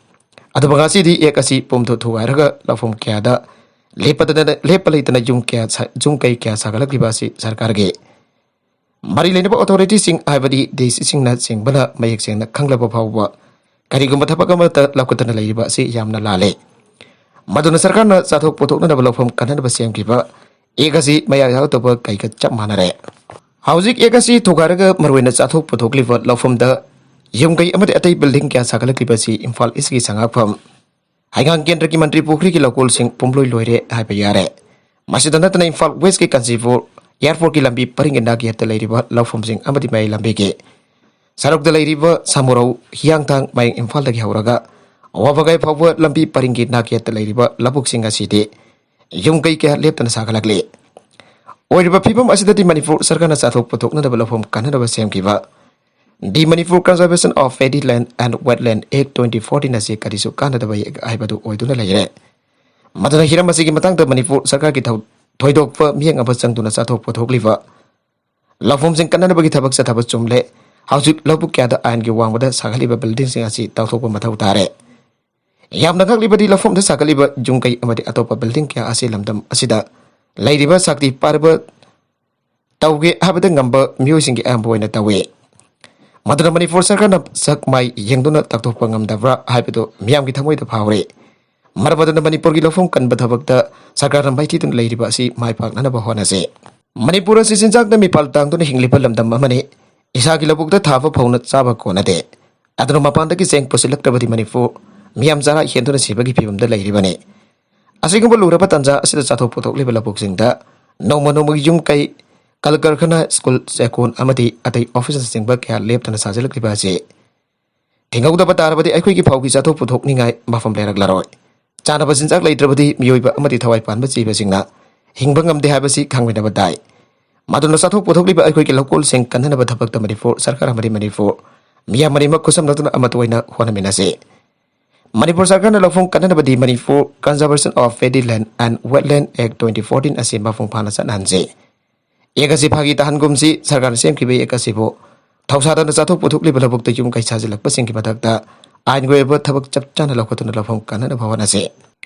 ꯑꯗꯨꯕꯨ ꯉꯁꯤꯗꯤ Act ꯑꯁꯤ ꯄꯨꯝꯊꯨ ꯊꯨꯒꯥꯏꯔꯒ ꯂꯧꯐꯝ ꯀꯌꯥꯗ ꯂꯦꯞꯄꯗꯅ, ꯂꯦꯞꯄ ꯂꯩꯇꯅ ꯌꯨꯝ ꯀꯌꯥ ꯁꯥ-, ꯌꯨꯝ ꯀꯩ ꯀꯌꯥ ꯁꯥꯒꯠꯂꯛꯂꯤꯕ ꯑꯁꯤ ꯁꯔꯀꯥꯔꯒꯤ ꯃꯔꯤ ꯂꯩꯅꯕ authorityꯁꯤꯡ, ꯍꯥꯏꯕꯗꯤ ꯗꯤ ꯁꯤꯁꯤꯡꯅ ꯆꯤꯡꯕꯅ ꯃꯌꯦꯛ ꯁꯦꯡꯅ ꯈꯪꯂꯕ ꯐꯥꯎꯕ ꯀꯔꯤꯒꯨꯝꯕ ꯊꯕꯛ ꯑꯃꯠꯇ ꯂꯧꯈꯠꯇꯅ ꯂꯩꯔꯤꯕ ꯑꯁꯤ ꯌꯥꯝꯅ ꯂꯥꯜꯂꯦ꯫ ꯃꯗꯨꯅ ꯁꯔꯀꯥꯔꯅ ꯆꯥꯊꯣꯛ ꯄꯨꯊꯣꯛꯅꯅꯕ ꯂꯧꯐꯝ ꯀꯟꯅꯅꯕ ꯁꯦꯝꯈꯤꯕ Act ꯑꯁꯤ ꯃꯌꯥ ꯌꯥꯎꯗꯕ ꯀꯩꯒ ꯆꯞ ꯃꯥꯟꯅꯔꯦ꯫ ꯍꯧꯖꯤꯛ Act ꯑꯁꯤ ꯊꯨꯒꯥꯏꯔꯒ ꯃꯔꯨꯑꯣꯏꯅ ꯆꯥꯊꯣꯛ ꯄꯨꯊꯣꯛꯂꯤꯕ ꯂꯧꯐꯝꯗ ꯌꯨꯝ ꯀꯩ ꯑꯃꯗꯤ ꯑꯇꯩ building ꯀꯌꯥ ꯁꯥꯒꯠꯂꯛꯂꯤꯕ ꯑꯁꯤ ꯏꯝꯐꯥꯜ ꯏꯁꯀꯤ ꯁꯉꯥꯛꯐꯝ ꯍꯩꯉꯥꯡ ꯀꯦꯟꯗ꯭ꯔꯒꯤ ꯃꯟꯇ꯭ꯔꯤ ꯄꯨꯈ꯭ꯔꯤꯒꯤ ꯂꯧꯀꯣꯜꯁꯤꯡ ꯄꯨꯝꯂꯣꯏ ꯂꯣꯏꯔꯦ ꯍꯥꯏꯕ ꯌꯥꯔꯦ꯫ ꯃꯁꯤꯗ ꯅꯠꯇꯅ ꯏꯝꯐꯥꯜ ꯋꯦꯁꯀꯤ ꯀꯥꯟꯆꯤꯄꯨꯔ airportꯀꯤ ꯂꯝꯕꯤ ꯄꯔꯤꯡꯒꯤ ꯅꯥꯛ ꯌꯦꯠꯇ ꯂꯩꯔꯤꯕ ꯂꯧꯐꯝꯁꯤꯡ ꯑꯃꯗꯤ ꯃꯌꯥꯏ ꯂꯝꯕꯤꯒꯤ ꯁꯔꯨꯛꯇ ꯂꯩꯔꯤꯕ ꯁꯥꯃꯨꯔꯧ, ꯍꯤꯌꯥꯡꯊꯥꯡ ꯃꯌꯥꯏ ꯏꯝꯐꯥꯜꯗꯒꯤ ꯍꯧꯔꯒ ꯋꯥꯕꯒꯥꯏ ꯐꯥꯎꯕ ꯂꯝꯕꯤ ꯄꯔꯤꯡꯒꯤ ꯅꯥꯛ ꯌꯦꯠꯇ ꯂꯩꯔꯤꯕ ꯂꯧꯕꯨꯛꯁꯤꯡ ꯑꯁꯤꯗꯤ ꯌꯨꯝ ꯀꯩ ꯀꯌꯥ ꯂꯦꯞꯇꯅ ꯁꯥꯒꯠꯂꯛꯂꯤ꯫ ꯑꯣꯏꯔꯤꯕ ꯐꯤꯕꯝ ꯑꯁꯤꯗꯗꯤ ꯃꯅꯤꯄꯨꯔ ꯁꯔꯀꯥꯔꯅ ꯆꯥꯊꯣꯛ ꯄꯨꯊꯣꯛꯅꯅꯕ ꯂꯧꯐꯝ ꯀꯟꯅꯅꯕ ꯁꯦꯝꯈꯤꯕ The Manipur Conservation of Paddy Land and Wetland Act twenty fourteen ꯑꯁꯤ ꯀꯔꯤꯁꯨ ꯀꯥꯟꯅꯗꯕ Act ꯍꯥꯏꯕꯗꯨ ꯑꯣꯏꯗꯨꯅ ꯂꯩꯔꯦ꯫ ꯃꯗꯨꯅ ꯍꯤꯔꯝ ꯑꯁꯤꯒꯤ ꯃꯇꯥꯡꯗ ꯃꯅꯤꯄꯨꯔ ꯁꯔꯀꯥꯔꯒꯤ ꯊꯧ-, ꯊꯣꯏꯗꯣꯛꯄ ꯃꯤꯠꯌꯦꯡ ꯑꯃ ꯆꯪꯗꯨꯅ ꯆꯥꯊꯣꯛ ꯄꯨꯊꯣꯛꯂꯤꯕ ꯂꯧꯐꯝꯁꯤꯡ ꯀꯟꯅꯅꯕꯒꯤ ꯊꯕꯛ ꯆꯠꯊꯕ ꯆꯨꯝꯂꯦ꯫ ꯍꯧꯖꯤꯛ ꯂꯧꯕꯨꯛ ꯀꯌꯥꯗ ꯑꯥꯏꯟꯒꯤ ꯋꯥꯡꯃꯗ ꯁꯥꯒꯠꯂꯤꯕ buildingꯁꯤꯡ ꯑꯁꯤ ꯇꯧꯊꯣꯛꯄ ꯃꯊꯧ ꯇꯥꯔꯦ꯫ ꯌꯥꯝꯅ ꯉꯛꯂꯤꯕꯗꯤ ꯂꯧꯐꯝꯗ ꯁꯥꯒꯠꯂꯤꯕ ꯌꯨꯝ ꯀꯩ ꯑꯃꯗꯤ ꯑꯇꯣꯞꯄ building ꯀꯌꯥ ꯑꯁꯤ ꯂꯝꯗꯝ ꯑꯁꯤꯗ ꯂꯩꯔꯤꯕ ꯁꯛꯇꯤ ꯄꯥꯏꯔꯕ ꯇꯧꯒꯦ ꯍꯥꯏꯕꯗ ꯉꯝꯕ ꯃꯤꯑꯣꯏꯁꯤꯡꯒꯤ ꯑꯌꯥꯝꯕ ꯑꯣꯏꯅ ꯇꯧꯏ꯫ ꯃꯗꯨꯅ ꯃꯅꯤꯄꯨꯔ ꯁꯔꯀꯥꯔꯅ ꯁꯛ ꯃꯥꯏ ꯌꯦꯡꯗꯨꯅ ꯇꯥꯛꯊꯣꯛꯄ ꯉꯝꯗꯕ꯭ꯔꯥ ꯍꯥꯏꯕꯗꯨ ꯃꯤꯌꯥꯝꯒꯤ ꯊꯃꯣꯏꯗ ꯐꯥꯎꯔꯤ꯫ ꯃꯔꯝ ꯑꯗꯨꯅ ꯃꯅꯤꯄꯨꯔꯒꯤ ꯂꯧꯐꯝ ꯀꯟꯕ ꯊꯕꯛꯇ ꯁꯔꯀꯥꯔꯅ ꯃꯥꯏꯊꯤꯗꯨꯅ ꯂꯩꯔꯤꯕ ꯑꯁꯤ ꯃꯥꯏ ꯄꯥꯛꯅꯅꯕ ꯍꯣꯠꯅꯁꯤ꯫ ꯃꯅꯤꯄꯨꯔ ꯑꯁꯤ ꯆꯤꯟꯖꯥꯛꯇ ꯃꯤꯄꯥꯜ ꯇꯥꯡꯗꯨꯅ ꯍꯤꯡꯂꯤꯕ ꯂꯝꯗꯝ ꯑꯃꯅꯤ꯫ ꯏꯁꯥꯒꯤ ꯂꯧꯕꯨꯛꯇ ꯊꯥꯕ ꯐꯧꯅ ꯆꯥꯕ ꯀꯣꯟꯅꯗꯦ꯫ ꯑꯗꯨꯅ ꯃꯄꯥꯟꯗꯒꯤ ꯆꯦꯡ ꯄꯨꯁꯤꯜꯂꯛꯇ꯭ꯔꯕꯗꯤ ꯃꯅꯤꯄꯨꯔ ꯃꯤꯌꯥꯝ ꯆꯔꯥ ꯍꯦꯟꯗꯨꯅ ꯁꯤꯕꯒꯤ ꯐꯤꯕꯝꯗ ꯂꯩꯔꯤꯕꯅꯤ꯫ ꯑꯁꯤꯒꯨꯝꯕ ꯂꯨꯔꯕ ꯇꯥꯟꯖꯥ ꯑꯁꯤꯗ ꯆꯥꯊꯣꯛ ꯄꯨꯊꯣꯛꯂꯤꯕ ꯂꯧꯕꯨꯛꯁꯤꯡꯗ ꯅꯣꯡꯃ ꯅꯣꯡꯃꯒꯤ ꯌꯨꯝ ꯀꯩ, ꯀꯜ ꯀꯔꯈꯅꯥ, ꯁ꯭ꯀꯨꯜ, ꯆꯦꯛꯀꯣꯟ ꯑꯃꯗꯤ ꯑꯇꯩ ꯑꯣꯐꯤꯁꯅꯆꯤꯡꯕ ꯀꯌꯥ ꯂꯦꯞꯇꯅ ꯁꯥꯖꯤꯜꯂꯛꯂꯤꯕ ꯑꯁꯤ ꯊꯤꯡꯍꯧꯗꯕ ꯇꯥꯔꯕꯗꯤ ꯑꯩꯈꯣꯏꯒꯤ ꯐꯧꯒꯤ ꯆꯥꯊꯣꯛ ꯄꯨꯊꯣꯛꯅꯤꯡꯉꯥꯏ ꯃꯐꯝ ꯂꯩꯔꯛꯂꯔꯣꯏ꯫ ꯆꯥꯅꯕ ꯆꯤꯟꯖꯥꯛ ꯂꯩꯇ꯭ꯔꯕꯗꯤ ꯃꯤꯑꯣꯏꯕ ꯑꯃꯗꯤ ꯊꯋꯥꯏ ꯄꯥꯟꯕ ꯖꯤꯕꯁꯤꯡꯅ ꯍꯤꯡꯕ ꯉꯝꯗꯦ ꯍꯥꯏꯕꯁꯤ ꯈꯪꯃꯤꯟꯅꯕ ꯇꯥꯏ꯫ ꯃꯗꯨꯅ ꯆꯥꯊꯣꯛ ꯄꯨꯊꯣꯛꯂꯤꯕ ꯑꯩꯈꯣꯏꯒꯤ ꯂꯧꯀꯣꯜꯁꯤꯡ ꯀꯟꯅꯅꯕ ꯊꯕꯛꯇ ꯃꯅꯤꯄꯨꯔ ꯁꯔꯀꯥꯔ ꯑꯃꯗꯤ ꯃꯅꯤꯄꯨꯔ ꯃꯤꯌꯥꯝ ꯑꯅꯤꯃꯛ ꯈꯨꯠꯁꯝꯅꯗꯨꯅ ꯑꯃꯠꯇ ꯑꯣꯏꯅ ꯍꯣꯠꯅꯃꯤꯟꯅꯁꯤ꯫ ꯃꯅꯤꯄꯨꯔ ꯁꯔꯀꯥꯔꯅ ꯂꯧꯐꯝ ꯀꯟꯅꯅꯕꯗꯤ Manipur Conservation of Paddy Land and Wetland Act twenty fourteen ꯑꯁꯤ ꯃꯄꯨꯡ ꯐꯥꯅ ꯆꯠꯅꯍꯟꯁꯤ꯫ ꯑꯦꯛ ꯑꯁꯤ ꯐꯥꯒꯤ ꯇꯥꯍꯟꯒꯨꯝꯁꯤ꯫ ꯁꯔꯀꯥꯔꯅ ꯁꯦꯝꯈꯤꯕ ꯑꯦꯛ ꯑꯁꯤꯕꯨ ꯊꯧꯁꯥꯗꯅ ꯆꯥꯊꯣꯛ ꯄꯨꯊꯣꯛꯂꯤꯕ ꯂꯧꯕꯨꯛꯇ ꯌꯨꯝ ꯀꯩ ꯁꯥꯖꯤꯜꯂꯛꯄꯁꯤꯡꯒꯤ ꯃꯊꯛꯇ ꯑꯥꯏꯟꯒꯤ ꯑꯣꯏꯕ ꯊꯕꯛ ꯆꯞ ꯆꯥꯅ ꯂꯧꯈꯠꯇꯨꯅ ꯂꯧꯐꯝ ꯀꯟꯅꯅꯕ ꯍꯣꯠꯅꯁꯤ꯫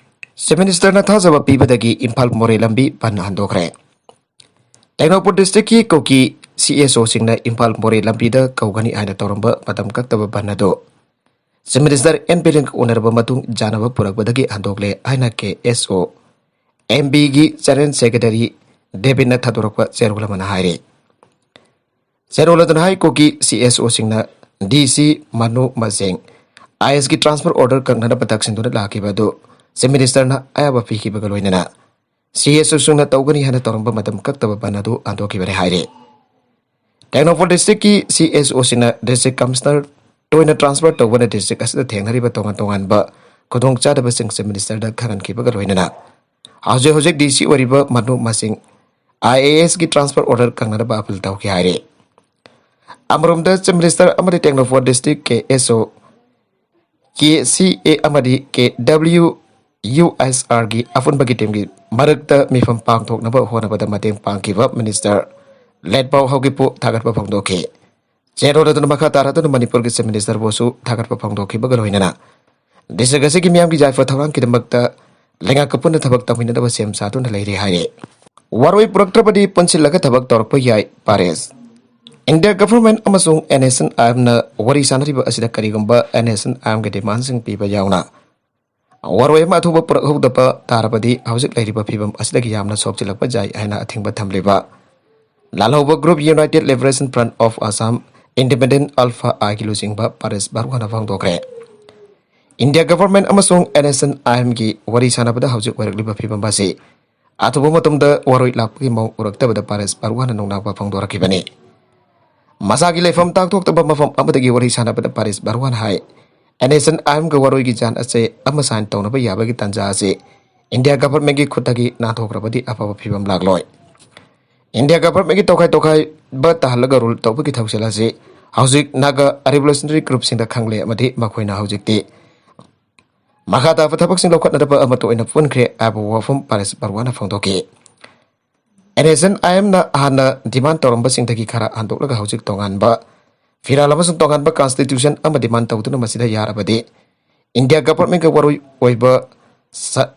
ꯆꯤꯐ ꯃꯤꯅꯤꯁꯇꯔꯅ ꯊꯥꯖꯕ ꯄꯤꯕꯗꯒꯤ ꯏꯝꯐꯥꯜ ꯃꯣꯔꯦ ꯂꯝꯕꯤ ꯕꯟ ꯍꯟꯗꯣꯛꯈ꯭ꯔꯦ꯫ ꯇꯦꯡꯅꯧꯄꯜ ꯗꯤꯁꯇ꯭ꯔꯤꯛꯀꯤ ꯀꯨꯀꯤ ꯁꯤ ꯑꯦꯁ ꯑꯣꯁꯤꯡꯅ ꯏꯝꯐꯥꯜ ꯃꯣꯔꯦ ꯂꯝꯕꯤꯗ ꯀꯧꯒꯅꯤ ꯍꯥꯏꯅ ꯇꯧꯔꯝꯕ ꯃꯇꯝ ꯀꯛꯇꯕ ꯕꯟ ꯑꯗꯨ ꯆꯤꯐ ꯃꯤꯅꯤꯁꯇꯔ ꯑꯦꯟ ꯕꯤꯔꯦꯟꯒ ꯎꯅꯔꯕ ꯃꯇꯨꯡ ꯌꯥꯅꯕ ꯄꯨꯔꯛꯄꯗꯒꯤ ꯍꯟꯗꯣꯛꯂꯦ ꯍꯥꯏꯅ ꯀꯦ ꯑꯦꯁ ꯑꯣ ꯑꯦꯝ ꯕꯤꯒꯤ ꯖꯦꯅꯔꯦꯜ ꯁꯦꯀ꯭ꯔꯦꯇꯔꯤ ꯗꯦꯕꯤꯟꯅ ꯊꯥꯗꯣꯔꯛꯄ ꯆꯦꯔꯣꯜ ꯑꯃꯅ ꯍꯥꯏꯔꯤ꯫ ꯆꯦꯔꯣꯜ ꯑꯗꯨꯅ ꯍꯥꯏ, ꯀꯨꯀꯤ ꯁꯤ ꯑꯦꯁ ꯑꯣꯁꯤꯡꯅ ꯗꯤ ꯁꯤ ꯃꯅꯨ ꯃꯁꯤꯡ ꯑꯥꯏ ꯑꯦꯁꯀꯤ ꯇ꯭ꯔꯥꯟꯁꯐꯔ ꯑꯣꯔꯗꯔ ꯀꯛꯅꯅꯕ ꯇꯛꯁꯤꯟꯗꯨꯅ ꯂꯥꯛꯈꯤꯕ ꯑꯗꯨ ꯆꯤꯐ ꯃꯤꯅꯤꯁꯇꯔꯅ ꯑꯌꯥꯕ ꯄꯤꯈꯤꯕꯒ ꯂꯣꯏꯅꯅ ꯁꯤ ꯑꯦꯁ ꯑꯣꯁꯤꯡꯅ ꯇꯧꯒꯅꯤ ꯍꯥꯏꯅ ꯇꯧꯔꯝꯕ ꯃꯇꯝ ꯀꯛꯇꯕ ꯕꯟ ꯑꯗꯨ ꯍꯟꯗꯣꯛꯈꯤꯕꯅꯤ ꯍꯥꯏꯔꯤ꯫ ꯇꯦꯡꯅꯧꯄꯜ ꯗꯤꯁꯇ꯭ꯔꯤꯛꯀꯤ ꯁꯤ ꯑꯦꯁ ꯑꯣꯁꯤꯡꯅ ꯗꯤꯁꯇ꯭ꯔꯤꯛ ꯀꯃꯤꯁꯅꯔ ꯇꯣꯏꯅ ꯇ꯭ꯔꯥꯟꯁꯐꯔ ꯇꯧꯕꯅ ꯗꯤꯁꯇ꯭ꯔꯤꯛ ꯑꯁꯤꯗ ꯊꯦꯡꯅꯔꯤꯕ ꯇꯣꯉꯥꯟ ꯇꯣꯉꯥꯟꯕ ꯈꯨꯗꯣꯡꯆꯥꯗꯕꯁꯤꯡ ꯆꯤꯐ ꯃꯤꯅꯤꯁꯇꯔꯗ ꯈꯪꯍꯟꯈꯤꯕꯒ ꯂꯣꯏꯅꯅ ꯍꯧꯖꯤꯛ ꯍꯧꯖꯤꯛ ꯗꯤ ꯁꯤ ꯑꯣꯏꯔꯤꯕ ꯃꯅꯨ ꯃꯁꯤꯡ ꯑꯥꯏ ꯑꯦ ꯑꯦꯁꯀꯤ ꯇ꯭ꯔꯥꯟꯁꯐꯔ ꯑꯣꯔꯗꯔ ꯀꯛꯅꯅꯕ ꯑꯄꯤꯜ ꯇꯧꯈꯤ ꯍꯥꯏꯔꯤ꯫ ꯑꯃꯔꯣꯝꯗ ꯆꯤꯐ ꯃꯤꯅꯤꯁꯇꯔ ꯑꯃꯗꯤ ꯇꯦꯡꯅꯧꯄꯜ ꯗꯤꯁꯇ꯭ꯔꯤꯛ ꯀꯦ ꯑꯦꯁ ꯑꯣ, ꯀꯦ ꯁꯤ ꯑꯦ ꯑꯃꯗꯤ ꯀꯦ ꯗꯕ꯭ꯂꯤꯎ ꯌꯨ ꯑꯦꯁ ꯑꯥꯔꯒꯤ ꯑꯄꯨꯟꯕꯒꯤ ꯇꯤꯝꯒꯤ ꯃꯔꯛꯇ ꯃꯤꯐꯝ ꯄꯥꯡꯊꯣꯛꯅꯕ ꯍꯣꯠꯅꯕꯗ ꯃꯇꯦꯡ ꯄꯥꯡꯈꯤꯕ ꯃꯤꯅꯤꯁꯇꯔ ꯂꯦꯠꯄꯥꯎ ꯍꯧꯒꯤꯞꯄꯨ ꯊꯥꯒꯠꯄ ꯐꯣꯡꯗꯣꯛꯈꯤ꯫ ꯆꯦꯔꯣꯜ ꯑꯗꯨꯅ ꯃꯈꯥ ꯇꯥꯔꯗꯨꯅ ꯃꯅꯤꯄꯨꯔꯒꯤ ꯆꯤꯐ ꯃꯤꯅꯤꯁꯇꯔꯕꯨꯁꯨ ꯊꯥꯒꯠꯄ ꯐꯣꯡꯗꯣꯛꯈꯤꯕꯒ ꯂꯣꯏꯅꯅ ꯗꯤꯁꯇ꯭ꯔꯤꯛ ꯑꯁꯤꯒꯤ ꯃꯤꯌꯥꯝꯒꯤ ꯌꯥꯏꯐ ꯊꯧꯔꯥꯡꯒꯤꯗꯃꯛꯇ ꯂꯩꯉꯥꯛꯀ ꯄꯨꯟꯅ ꯊꯕꯛ ꯇꯧꯃꯤꯟꯅꯅꯕ ꯁꯦꯝ ꯁꯥꯗꯨꯅ ꯂꯩꯔꯤ ꯍꯥꯏꯔꯤ꯫ ꯋꯥꯔꯣꯏ ꯄꯨꯔꯛꯇ꯭ꯔꯕꯗꯤ ꯄꯨꯟꯁꯤꯜꯂꯒ ꯊꯕꯛ ꯇꯧꯔꯛꯄ ꯌꯥꯏ, ꯄꯥꯔꯦꯁ꯫ ꯏꯟꯗꯤꯌꯥ ꯒꯚꯔꯟꯃꯦꯟꯠ ꯑꯃꯁꯨꯡ ꯑꯦꯟ ꯑꯦꯁ ꯑꯦꯟ ꯑꯥꯏ ꯑꯦꯝꯅ ꯋꯥꯔꯤ ꯁꯥꯅꯔꯤꯕ ꯑꯁꯤꯗ ꯀꯔꯤꯒꯨꯝꯕ ꯑꯦꯟ ꯑꯦꯁ ꯑꯦꯟ ꯑꯥꯏ ꯑꯦꯝꯒꯤ ꯗꯤꯃꯥꯟꯁꯤꯡ ꯄꯤꯕ ꯌꯥꯎꯅ ꯋꯥꯔꯣꯏ ꯑꯃ ꯑꯊꯨꯕ ꯄꯨꯔꯛꯍꯧꯗꯕ ꯇꯥꯔꯕꯗꯤ ꯍꯧꯖꯤꯛ ꯂꯩꯔꯤꯕ ꯐꯤꯕꯝ ꯑꯁꯤꯗꯒꯤ ꯌꯥꯝꯅ ꯁꯣꯛꯆꯤꯜꯂꯛꯄ ꯌꯥꯏ ꯍꯥꯏꯅ ꯑꯊꯤꯡꯕ ꯊꯝꯂꯤꯕ ꯂꯥꯜꯍꯧꯕ group United Liberation Front of Assam, Independent Alpha ꯑꯥꯏꯒꯤ ꯂꯨꯆꯤꯡꯕ ꯄꯥꯔꯦꯁ ꯕꯥꯔꯨꯑꯅ ꯐꯣꯡꯗꯣꯛꯈ꯭ꯔꯦ꯫ ꯏꯟꯗꯤꯌꯥ ꯒꯚꯔꯟꯃꯦꯟꯠ ꯑꯃꯁꯨꯡ ꯑꯦꯟ ꯑꯦꯁ ꯑꯦꯟ ꯑꯥꯏ ꯑꯦꯝꯒꯤ ꯋꯥꯔꯤ ꯁꯥꯟꯅꯕꯗ ꯍꯧꯖꯤꯛ ꯑꯣꯏꯔꯛꯂꯤꯕ ꯐꯤꯕꯝ ꯑꯁꯤ ꯑꯊꯨꯕ ꯃꯇꯝꯗ ꯋꯥꯔꯣꯏ ꯂꯥꯛꯄꯒꯤ ꯃꯑꯣꯡ ꯎꯔꯛꯇꯕꯗ ꯄꯥꯔꯦꯁ ꯕꯥꯔꯨꯑꯅ ꯅꯨꯡꯅꯥꯡꯕ ꯐꯣꯡꯗꯣꯔꯛꯈꯤꯕꯅꯤ꯫ ꯃꯁꯥꯒꯤ ꯂꯩꯐꯝ ꯇꯥꯛꯊꯣꯛꯇꯕ ꯃꯐꯝ ꯑꯃꯗꯒꯤ ꯋꯥꯔꯤ ꯁꯥꯟꯅꯕꯗ ꯄꯥꯔꯦꯁ ꯕꯥꯔꯨꯑꯅ ꯍꯥꯏ, ꯑꯦꯟ ꯑꯦꯁ ꯑꯦꯟ ꯑꯥꯏ ꯑꯦꯝꯒ ꯋꯥꯔꯣꯏꯒꯤ ꯖꯥꯟ ꯑꯁꯦ ꯑꯃ ꯁꯥꯏꯟ ꯇꯧꯅꯕ ꯌꯥꯕꯒꯤ ꯇꯥꯟꯖꯥ ꯑꯁꯤ ꯏꯟꯗꯤꯌꯥ ꯒꯚꯔꯟꯃꯦꯟꯠꯀꯤ ꯈꯨꯠꯇꯒꯤ ꯅꯥꯟꯊꯣꯛꯈ꯭ꯔꯕꯗꯤ ꯑꯐꯕ ꯐꯤꯕꯝ ꯂꯥꯛꯂꯣꯏ꯫ ꯏꯟꯗꯤꯌꯥ ꯒꯚꯔꯟꯃꯦꯟꯠꯀꯤ ꯇꯣꯈꯥꯏ ꯇꯣꯈꯥꯏꯕ ꯇꯥꯍꯜꯂꯒ ꯔꯨꯜ ꯇꯧꯕꯒꯤ ꯊꯧꯁꯤꯜ ꯑꯁꯤ ꯍꯧꯖꯤꯛ ꯅꯥꯒꯥ ꯔꯤꯚꯣꯂꯨꯁꯅꯔꯤ ꯒ꯭ꯔꯨꯞꯁꯤꯡꯗ ꯈꯪꯂꯦ ꯑꯃꯗꯤ ꯃꯈꯣꯏꯅ ꯍꯧꯖꯤꯛꯇꯤ ꯃꯈꯥ ꯇꯥꯕ ꯊꯕꯛꯁꯤꯡ ꯂꯧꯈꯠꯅꯗꯕ ꯑꯃꯠꯇ ꯑꯣꯏꯅ ꯄꯨꯟꯈ꯭ꯔꯦ ꯍꯥꯏꯕ ꯋꯥꯐꯝ ꯄꯥꯔꯤꯁ ꯕꯔꯨꯋꯥꯅ ꯐꯣꯡꯗꯣꯛꯈꯤ꯫ ꯑꯦꯟ ꯑꯦꯁ ꯑꯦꯟ ꯑꯥꯏ ꯑꯦꯝꯅ ꯍꯥꯟꯅ ꯗꯤꯃꯥꯟ ꯇꯧꯔꯝꯕꯁꯤꯡꯗꯒꯤ ꯈꯔ ꯍꯟꯗꯣꯛꯂꯒ ꯍꯧꯖꯤꯛ ꯇꯣꯉꯥꯟꯕ ꯐꯤꯔꯥꯜ ꯑꯃꯁꯨꯡ ꯇꯣꯉꯥꯟꯕ ꯀꯟꯁꯇꯤꯇ꯭ꯌꯨꯁꯟ ꯑꯃ ꯗꯤꯃꯥꯟ ꯇꯧꯗꯨꯅ ꯃꯁꯤꯗ ꯌꯥꯔꯕꯗꯤ ꯏꯟꯗꯤꯌꯥ ꯒꯚꯔꯟꯃꯦꯟꯠꯀ ꯋꯥꯔꯣꯏ ꯑꯣꯏꯕ ꯁ-,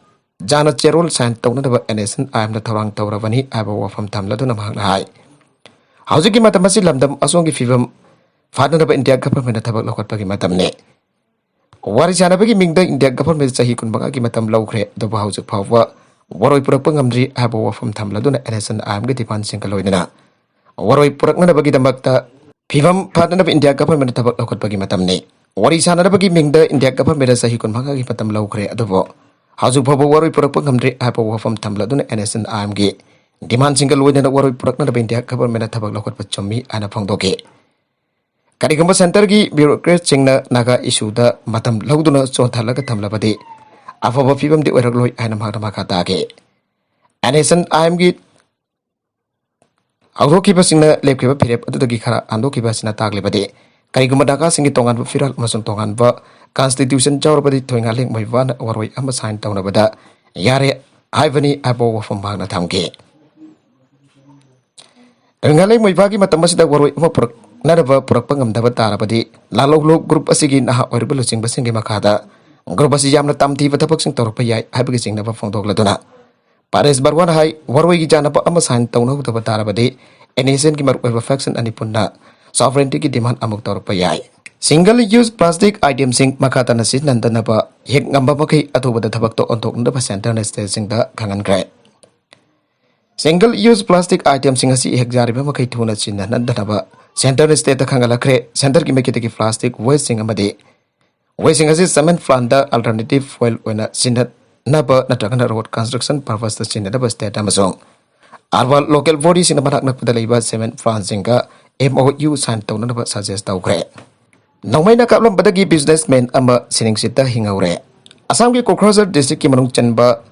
ꯖꯥꯅ ꯆꯦꯔꯣꯜ ꯁꯥꯏꯟ ꯇꯧꯅꯅꯕ ꯑꯦꯟ ꯑꯦꯁ ꯑꯦꯟ ꯑꯥꯏ ꯑꯦꯝꯅ ꯊꯧꯔꯥꯡ ꯇꯧꯔꯕꯅꯤ ꯍꯥꯏꯕ ꯋꯥꯐꯝ ꯊꯝꯂꯗꯨꯅ ꯃꯍꯥꯛꯅ ꯍꯥꯏ, ꯍꯧꯖꯤꯛꯀꯤ ꯃꯇꯝ ꯑꯁꯤ ꯂꯝꯗꯝ ꯑꯁꯣꯝꯒꯤ ꯐꯤꯕꯝ ꯐꯥꯗꯅꯕ ꯏꯟꯗꯤꯌꯥ ꯒꯚꯔꯟꯃꯦꯟꯠꯅ ꯊꯕꯛ ꯂꯧꯈꯠꯄꯒꯤ ꯃꯇꯝꯅꯤ꯫ ꯋꯥꯔꯤ ꯁꯥꯟꯅꯕꯒꯤ ꯃꯤꯡꯗ ꯏꯟꯗꯤꯌꯥ ꯒꯚꯔꯟꯃꯦꯟꯠ ꯆꯍꯤ ꯀꯨꯟꯃꯉꯥꯒꯤ ꯃꯇꯝ ꯂꯧꯈ꯭ꯔꯦ, ꯑꯗꯨꯕꯨ ꯍꯧꯖꯤꯛ ꯐꯥꯎꯕ ꯋꯥꯔꯣꯏ ꯄꯨꯔꯛꯄ ꯉꯝꯗ꯭ꯔꯤ ꯍꯥꯏꯕ ꯋꯥꯐꯝ ꯊꯝꯂꯗꯨꯅ ꯑꯦꯟ ꯑꯦꯁ ꯑꯦꯟ ꯑꯥꯏ ꯑꯦꯝꯒꯤ ꯗꯤꯃꯥꯟꯁꯤꯡꯒ ꯂꯣꯏꯅꯅ ꯋꯥꯔꯣꯏ ꯄꯨꯔꯛꯅꯅꯕꯒꯤꯗꯃꯛꯇ ꯐꯤꯕꯝ ꯐꯥꯗꯅꯕ ꯏꯟꯗꯤꯌꯥ ꯒꯚꯔꯟꯃꯦꯟꯠꯅ ꯊꯕꯛ ꯂꯧꯈꯠꯄꯒꯤ ꯃꯇꯝꯅꯤ꯫ ꯋꯥꯔꯤ ꯁꯥꯟꯅꯅꯕꯒꯤ ꯃꯤꯡꯗ ꯏꯟꯗꯤꯌꯥ ꯒꯚꯔꯟꯃꯦꯟꯠꯅ ꯆꯍꯤ ꯀꯨꯟꯃꯉꯥꯒꯤ ꯃꯇꯝ ꯂꯧꯈ꯭ꯔꯦ, ꯑꯗꯨꯕꯨ ꯍꯧꯖꯤꯛ ꯐꯥꯎꯕ ꯋꯥꯔꯣꯏ ꯄꯨꯔꯛꯄ ꯉꯝꯗ꯭ꯔꯤ ꯍꯥꯏꯕ ꯋꯥꯐꯝ ꯊꯝꯂꯗꯨꯅ ꯑꯦꯟ ꯑꯦꯁ ꯑꯦꯟ ꯑꯥꯏ ꯑꯦꯝꯒꯤ ꯗꯤꯃꯥꯟꯁꯤꯡꯒ ꯂꯣꯏꯅꯅ ꯋꯥꯔꯣꯏ ꯄꯨꯔꯛꯅꯅꯕ ꯏꯟꯗꯤꯌꯥ ꯒꯚꯔꯟꯃꯦꯟꯠꯅ ꯊꯕꯛ ꯂꯧꯈꯠꯄ ꯆꯨꯝꯃꯤ ꯍꯥꯏꯅ ꯐꯣꯡꯗꯣꯛꯈꯤ꯫ ꯀꯔꯤꯒꯨꯝꯕ ꯁꯦꯟꯇꯔꯒꯤ ꯕ꯭ꯌꯨꯔꯣꯀ꯭ꯔꯦꯠꯁꯤꯡꯅ ꯅꯥꯒꯥ ꯏꯁꯨꯗ ꯃꯇꯝ ꯂꯧꯗꯨꯅ ꯆꯣꯟꯊꯍꯜꯂꯒ ꯊꯝꯂꯕꯗꯤ ꯑꯐꯕ ꯐꯤꯕꯝꯗꯤ ꯑꯣꯏꯔꯛꯂꯣꯏ ꯍꯥꯏꯅ ꯃꯍꯥꯛꯅ ꯃꯈꯥ ꯇꯥꯈꯤ꯫ ꯑꯦꯟ ꯑꯦꯁ ꯑꯦꯟ ꯑꯥꯏ ꯑꯦꯝꯒꯤ ꯍꯧꯗꯣꯛꯈꯤꯕꯁꯤꯡꯅ ꯂꯦꯞꯈꯤꯕ ꯐꯤꯔꯦꯞ ꯑꯗꯨꯗꯒꯤ ꯈꯔ ꯍꯟꯗꯣꯛꯈꯤꯕ ꯑꯁꯤꯅ ꯇꯥꯛꯂꯤꯕꯗꯤ ꯀꯔꯤꯒꯨꯝꯕ ꯅꯥꯒꯥꯁꯤꯡꯒꯤ ꯇꯣꯉꯥꯟꯕ ꯐꯤꯔꯥꯜ ꯑꯃꯁꯨꯡ ꯇꯣꯉꯥꯟꯕ ꯀꯟꯁꯇꯤꯇ꯭ꯌꯨꯁꯟ ꯌꯥꯎꯔꯕꯗꯤ ꯊꯣꯏꯉꯥꯂꯦꯡ ꯃꯣꯏꯕꯥꯅ ꯋꯥꯔꯣꯏ ꯑꯃ ꯁꯥꯏꯟ ꯇꯧꯅꯕꯗ ꯌꯥꯔꯦ ꯍꯥꯏꯕꯅꯤ ꯍꯥꯏꯕ ꯋꯥꯐꯝ ꯃꯍꯥꯛꯅ ꯊꯝꯈꯤ꯫ ꯊꯣꯏꯉꯥꯂꯦꯡ ꯃꯣꯏꯕꯥꯒꯤ ꯃꯇꯝ ꯑꯁꯤꯗ ꯋꯥꯔꯣꯏ ꯑꯃ ꯄꯨꯔꯛꯅꯅꯕ ꯄꯨꯔꯛꯄ ꯉꯝꯗꯕ ꯇꯥꯔꯕꯗꯤ ꯂꯥꯂꯣꯡꯂꯨ ꯒ꯭ꯔꯨꯞ ꯑꯁꯤꯒꯤ ꯅꯍꯥ ꯑꯣꯏꯔꯤꯕ ꯂꯨꯆꯤꯡꯕꯁꯤꯡꯒꯤ ꯃꯈꯥꯗ ꯒ꯭ꯔꯨꯞ ꯑꯁꯤ ꯌꯥꯝꯅ ꯇꯝꯊꯤꯕ ꯊꯕꯛꯁꯤꯡ ꯇꯧꯔꯛꯄ ꯌꯥꯏ ꯍꯥꯏꯕꯒꯤ ꯆꯤꯡꯅꯕ ꯐꯣꯡꯗꯣꯛꯂꯗꯨꯅ ꯄꯥꯔꯦꯁ ꯕꯔꯋꯥꯅ ꯍꯥꯏ, ꯋꯥꯔꯣꯏꯒꯤ ꯌꯥꯅꯕ ꯑꯃ ꯁꯥꯏꯟ ꯇꯧꯅꯍꯧꯗꯕ ꯇꯥꯔꯕꯗꯤ ꯑꯦꯟ ꯑꯦꯁ ꯑꯦꯟꯒꯤ ꯃꯔꯨꯑꯣꯏꯕ ꯐꯦꯛꯁꯟ ꯑꯅꯤ ꯄꯨꯟꯅ ꯁꯣꯚꯔꯦꯟꯇꯤꯒꯤ ꯗꯤꯃꯥꯟ ꯑꯃꯨꯛ ꯇꯧꯔꯛꯄ ꯌꯥꯏ꯫ ꯁꯤꯡꯒꯜ ꯌꯨꯁ ꯄ꯭ꯂꯥꯁꯇꯤꯛ ꯑꯥꯏꯇꯦꯝꯁꯤꯡ ꯃꯈꯥ ꯇꯥꯅ ꯁꯤꯖꯤꯟꯅꯗꯅꯕ ꯍꯦꯛ ꯉꯝꯕ ꯃꯈꯩ ꯑꯊꯨꯕꯗ ꯊꯕꯛꯇ ꯑꯣꯟꯊꯣꯛꯅꯕ ꯁꯦꯟꯇꯔꯅ ꯁ꯭ꯇꯦꯠꯁꯤꯡꯗ ꯈꯪꯍꯟꯈ꯭ꯔꯦ꯫ ꯁꯤꯡꯒꯜ ꯌꯨꯁ ꯄ꯭ꯂꯥꯁꯇꯤꯛ ꯑꯥꯏꯇꯦꯝꯁꯤꯡ ꯑꯁꯤ ꯍꯦꯛ ꯌꯥꯔꯤꯕ ꯃꯈꯩ ꯊꯨꯅ ꯁꯤꯖꯤꯟꯅꯍꯟꯗꯅꯕ ꯁꯦꯟꯇꯔꯅ ꯁ꯭ꯇꯦꯠꯇ ꯈꯪꯍꯜꯂꯛꯈ꯭ꯔꯦ꯫ ꯁꯦꯟꯇꯔꯒꯤ ꯃꯥꯏꯀꯩꯗꯒꯤ ꯄ꯭ꯂꯥꯁꯇꯤꯛ ꯋꯦꯁꯁꯤꯡ ꯑꯃꯗꯤ ꯋꯦꯁꯁꯤꯡ ꯑꯁꯤ ꯁꯦꯃꯦꯟꯠ ꯄ꯭ꯂꯥꯟꯠꯇ ꯑꯜꯇꯔꯅꯦꯇꯤꯚ ꯐ꯭ꯌꯨꯑꯦꯜ ꯑꯣꯏꯅ ꯁꯤꯖꯤꯟꯅꯅꯕ ꯅꯠꯇ꯭ꯔꯒꯅ ꯔꯣꯗ ꯀꯟꯁꯇ꯭ꯔꯛꯁꯟ ꯄꯔꯄꯁꯇ ꯁꯤꯖꯤꯟꯅꯅꯕ ꯁ꯭ꯇꯦꯠ ꯑꯃꯁꯨꯡ ꯑꯔꯕꯥꯟ ꯂꯣꯀꯦꯜ ꯕꯣꯗꯤꯁꯤꯡꯅ ꯃꯅꯥꯛ ꯅꯛꯄꯗ ꯂꯩꯕ ꯁꯦꯃꯦꯟꯠ ꯄ꯭ꯂꯥꯟꯠꯁꯤꯡꯒ ꯑꯦꯝ ꯑꯣ ꯌꯨ ꯁꯥꯏꯟ ꯇꯧꯅꯅꯕ ꯁꯖꯦꯁ ꯇꯧꯈ꯭ꯔꯦ꯫ ꯅꯣꯡꯃꯩꯅ ꯀꯥꯞꯂꯝꯕꯗꯒꯤ ꯕꯤꯖꯤꯅꯦꯁꯃꯦꯟ ꯑꯃ ꯁꯤꯅꯤꯡꯁꯤꯠꯇ ꯍꯤꯡꯍꯧꯔꯦ꯫ ꯑꯁꯥꯝꯒꯤ ꯀꯣꯀ꯭ꯔꯥꯖꯥꯔ ꯗꯤꯁꯇ꯭ꯔꯤꯛꯀꯤ ꯃꯅꯨꯡ ꯆꯟꯕ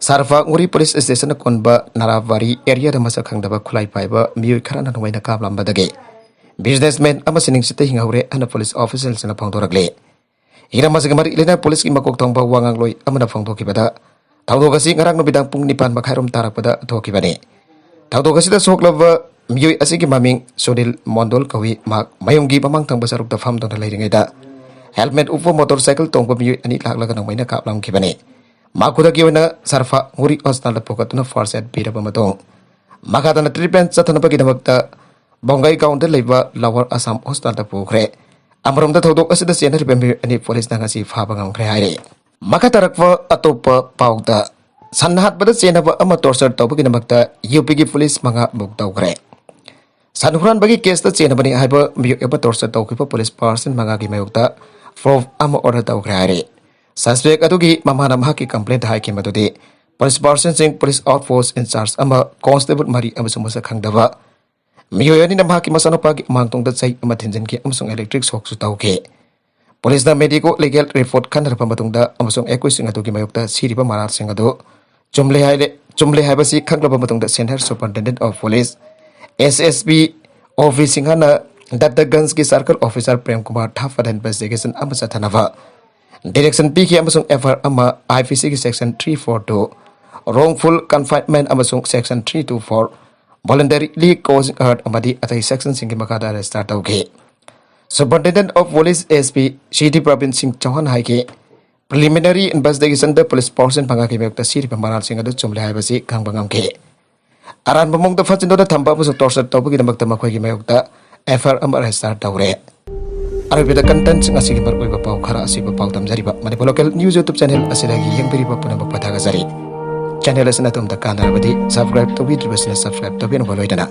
ꯁꯥꯔꯐꯥ ꯉꯨꯔꯤ ꯄꯨꯂꯤꯁ ꯁ꯭ꯇꯦꯁꯟꯅ ꯀꯣꯟꯕ ꯅꯥꯔꯥꯕꯥꯔꯤ ꯑꯦꯔꯤꯌꯥꯗ ꯃꯁꯛ ꯈꯪꯗꯕ ꯈꯨꯠꯂꯥꯏ ꯄꯥꯏꯕ ꯃꯤꯑꯣꯏ ꯈꯔꯅ ꯅꯣꯡꯃꯩꯅ ꯀꯥꯞꯂꯝꯕꯗꯒꯤ ꯕꯤꯖꯤꯅꯦꯁꯃꯦꯟ ꯑꯃ ꯁꯤꯅꯤꯡꯁꯤꯠꯇ ꯍꯤꯡꯍꯧꯔꯦ ꯍꯥꯏꯅ ꯄꯨꯂꯤꯁ ꯑꯣꯐꯤꯁꯤꯌꯦꯜꯁꯤꯡꯅ ꯐꯣꯡꯗꯣꯔꯛꯂꯤ꯫ ꯍꯤꯔꯝ ꯑꯁꯤꯒ ꯃꯔꯤ ꯂꯩꯅꯅ ꯄꯨꯂꯤꯁꯀꯤ ꯃꯀꯣꯛ ꯊꯣꯡꯕ ꯋꯥ ꯉꯥꯡꯂꯣꯏ ꯑꯃꯅ ꯐꯣꯡꯗꯣꯛꯈꯤꯕꯗ, ꯊꯧꯗꯣꯛ ꯑꯁꯤ ꯉꯔꯥꯡ ꯅꯨꯃꯤꯗꯥꯡ ꯄꯨꯡ ꯅꯤꯄꯥꯟ ꯃꯈꯥꯏꯔꯣꯝ ꯇꯥꯔꯛꯄꯗ ꯊꯣꯛꯈꯤꯕꯅꯤ꯫ ꯊꯧꯗꯣꯛ ꯑꯁꯤꯗ ꯁꯣꯛꯂꯕ ꯃꯤꯑꯣꯏ ꯑꯁꯤꯒꯤ ꯃꯃꯤꯡ ꯁꯨꯅꯤꯜ ꯃꯣꯟꯗꯣꯜ ꯀꯧꯏ꯫ ꯃꯍꯥꯛ ꯃꯌꯨꯝꯒꯤ ꯃꯃꯥꯡ ꯊꯪꯕ ꯁꯔꯨꯛꯇ ꯐꯝꯗꯨꯅ ꯂꯩꯔꯤꯉꯩꯗ helmet ꯎꯞꯄ motorcycle ꯇꯣꯡꯕ ꯃꯤꯑꯣꯏ ꯑꯅꯤ ꯂꯥꯛꯂꯒ ꯅꯣꯡꯃꯩꯅ ꯀꯥꯞꯂꯝꯈꯤꯕꯅꯤ꯫ ꯃꯍꯥꯛ ꯈꯨꯗꯛꯀꯤ ꯑꯣꯏꯅ ꯁꯔꯐꯥ ꯉꯨꯔꯤ hospitalꯗ ꯄꯨꯈꯠꯇꯨꯅ first aid ꯄꯤꯔꯕ ꯃꯇꯨꯡ, ꯃꯈꯥ ꯇꯥꯅ treatment ꯆꯠꯊꯅꯕꯒꯤꯗꯃꯛꯇ ꯕꯣꯡꯒꯥꯏꯒꯥꯎꯟꯗ ꯂꯩꯕ Lower Assam hospitalꯗ ꯄꯨꯈ꯭ꯔꯦ꯫ ꯑꯃꯔꯣꯝꯗ ꯊꯧꯗꯣꯛ ꯑꯁꯤꯗ ꯆꯦꯟꯅꯔꯤꯕ ꯃꯤꯑꯣꯏ ꯑꯅꯤ ꯄꯨꯂꯤꯁꯅ ꯉꯁꯤ ꯐꯥꯕ ꯉꯝꯈ꯭ꯔꯦ ꯍꯥꯏꯔꯤ꯫ ꯃꯈꯥ ꯇꯥꯔꯛꯄ ꯑꯇꯣꯞꯄ ꯄꯥꯎꯗ, ꯁꯟ ꯍꯥꯠꯄꯗ ꯆꯦꯟꯅꯕ ꯑꯃ torture ꯇꯧꯕꯒꯤꯗꯃꯛꯇ UPꯒꯤ ꯄꯨꯂꯤꯁ ꯃꯉꯥ book ꯇꯧꯈ꯭ꯔꯦ꯫ ꯁꯟ ꯍꯨꯔꯥꯟꯕꯒꯤ caseꯇ ꯆꯦꯟꯅꯕꯅꯤ ꯍꯥꯏꯕ ꯃꯤꯑꯣꯏ ꯑꯃ torture ꯇꯧꯈꯤꯕ ꯄꯨꯂꯤꯁ person ꯃꯉꯥꯒꯤ ꯃꯥꯌꯣꯛꯇ probe ꯑꯃ order ꯇꯧꯈ꯭ꯔꯦ ꯍꯥꯏꯔꯤ꯫ Suspect ꯑꯗꯨꯒꯤ ꯃꯃꯥꯅ ꯃꯍꯥꯛꯀꯤ complaintꯇ ꯍꯥꯏꯈꯤ ꯃꯗꯨꯗꯤ, ꯄꯨꯂꯤꯁ personꯁꯤꯡ, ꯄꯨꯂꯤꯁ outpost incharge ꯑꯃ, constable ꯃꯔꯤ ꯑꯃꯁꯨꯡ ꯃꯁꯛ ꯈꯪꯗꯕ ꯃꯤꯑꯣꯏ ꯑꯅꯤꯅ ꯃꯍꯥꯛꯀꯤ ꯃꯆꯥꯅꯨꯄꯥꯒꯤ ꯃꯥꯡꯇꯣꯡꯗ ꯆꯩ ꯑꯃ ꯊꯤꯟꯖꯤꯟꯈꯤ ꯑꯃꯁꯨꯡ electric shockꯁꯨ ꯇꯧꯈꯤ꯫ ꯄꯨꯂꯤꯁꯅ medico legal report ꯈꯟꯅꯔꯕ ꯃꯇꯨꯡꯗ ꯑꯃꯁꯨꯡ ꯑꯀꯨꯏꯁꯤꯡ ꯑꯗꯨꯒꯤ ꯃꯥꯌꯣꯛꯇ ꯁꯤꯔꯤꯕ ꯃꯔꯥꯜꯁꯤꯡ ꯑꯗꯨ ꯆꯨꯝꯂꯦ ꯍꯥꯏꯔꯦ, ꯆꯨꯝꯂꯦ ꯍꯥꯏꯕꯁꯤ ꯈꯪꯂꯕ ꯃꯇꯨꯡꯗ Senior Superintendent of Police, SSP, OV ꯁꯤꯡꯍꯅ ꯗꯠꯇꯒꯟꯖꯒꯤ circle officer Prem Kumar ꯊꯥꯐꯗ investigation ꯑꯃ ꯆꯠꯊꯅꯕ direction ꯄꯤꯈꯤ ꯑꯃꯁꯨꯡ FIR ꯑꯃ IPCꯒꯤ section three four two, wrongful confinement ꯑꯃꯁꯨꯡ section three two four, voluntarily causing hurt ꯑꯃꯗꯤ ꯑꯇꯩ sectionꯁꯤꯡꯒꯤ ꯃꯈꯥꯗ register ꯇꯧꯈꯤ꯫ Superintendent of Police, SP, ꯁꯤꯗꯤ ꯄ꯭ꯔꯕꯤꯟ ꯁꯤꯡ ꯆꯧꯍꯥꯟ ꯍꯥꯏꯈꯤ, preliminary investigationꯗ ꯄꯨꯂꯤꯁ person ꯃꯉꯥꯒꯤ ꯃꯥꯌꯣꯛꯇ ꯁꯤꯔꯤꯕ ꯃꯔꯥꯜꯁꯤꯡ ꯑꯗꯨ ꯆꯨꯝꯂꯦ ꯍꯥꯏꯕꯁꯤ ꯈꯪꯕ ꯉꯝꯈꯤ꯫ ꯑꯔꯥꯟꯕ ꯃꯑꯣꯡꯗ ꯐꯥꯖꯤꯟꯗꯨꯅ ꯊꯝꯕ ꯑꯃꯁꯨꯡ torture ꯇꯧꯕꯒꯤꯗꯃꯛꯇ ꯃꯈꯣꯏꯒꯤ ꯃꯥꯌꯣꯛꯇ FIR ꯑꯃ register ꯇꯧꯔꯦ꯫ ꯑꯔꯣꯏꯕꯗ contentꯁꯤꯡ ꯑꯁꯤꯒꯤ ꯃꯔꯨꯑꯣꯏꯕ ꯄꯥꯎ ꯈꯔ ꯑꯁꯤꯕꯨ ꯄꯥꯎꯗꯝꯖꯔꯤꯕ Manipur Local News YouTube channel ꯑꯁꯤꯗꯒꯤ ꯌꯦꯡꯕꯤꯔꯤꯕ ꯄꯨꯝꯅꯃꯛꯄꯨ ꯊꯥꯒꯠꯆꯔꯤ꯫ Channel ꯑꯁꯤꯅ ꯑꯗꯣꯝꯗ ꯀꯥꯟꯅꯔꯕꯗꯤ subscribe ꯇꯧꯕꯤꯗ꯭ꯔꯤꯕꯁꯤꯅ subscribe ꯇꯧꯕꯤꯅꯕ ꯂꯣꯏꯅꯅ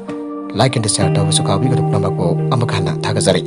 like and share ꯇꯧꯕꯁꯨ ꯀꯥꯎꯕꯤꯒꯅꯨ꯫ ꯄꯨꯝꯅꯃꯛꯄꯨ ꯑꯃꯨꯛ ꯍꯟꯅ ꯊꯥꯒꯠꯆꯔꯤ꯫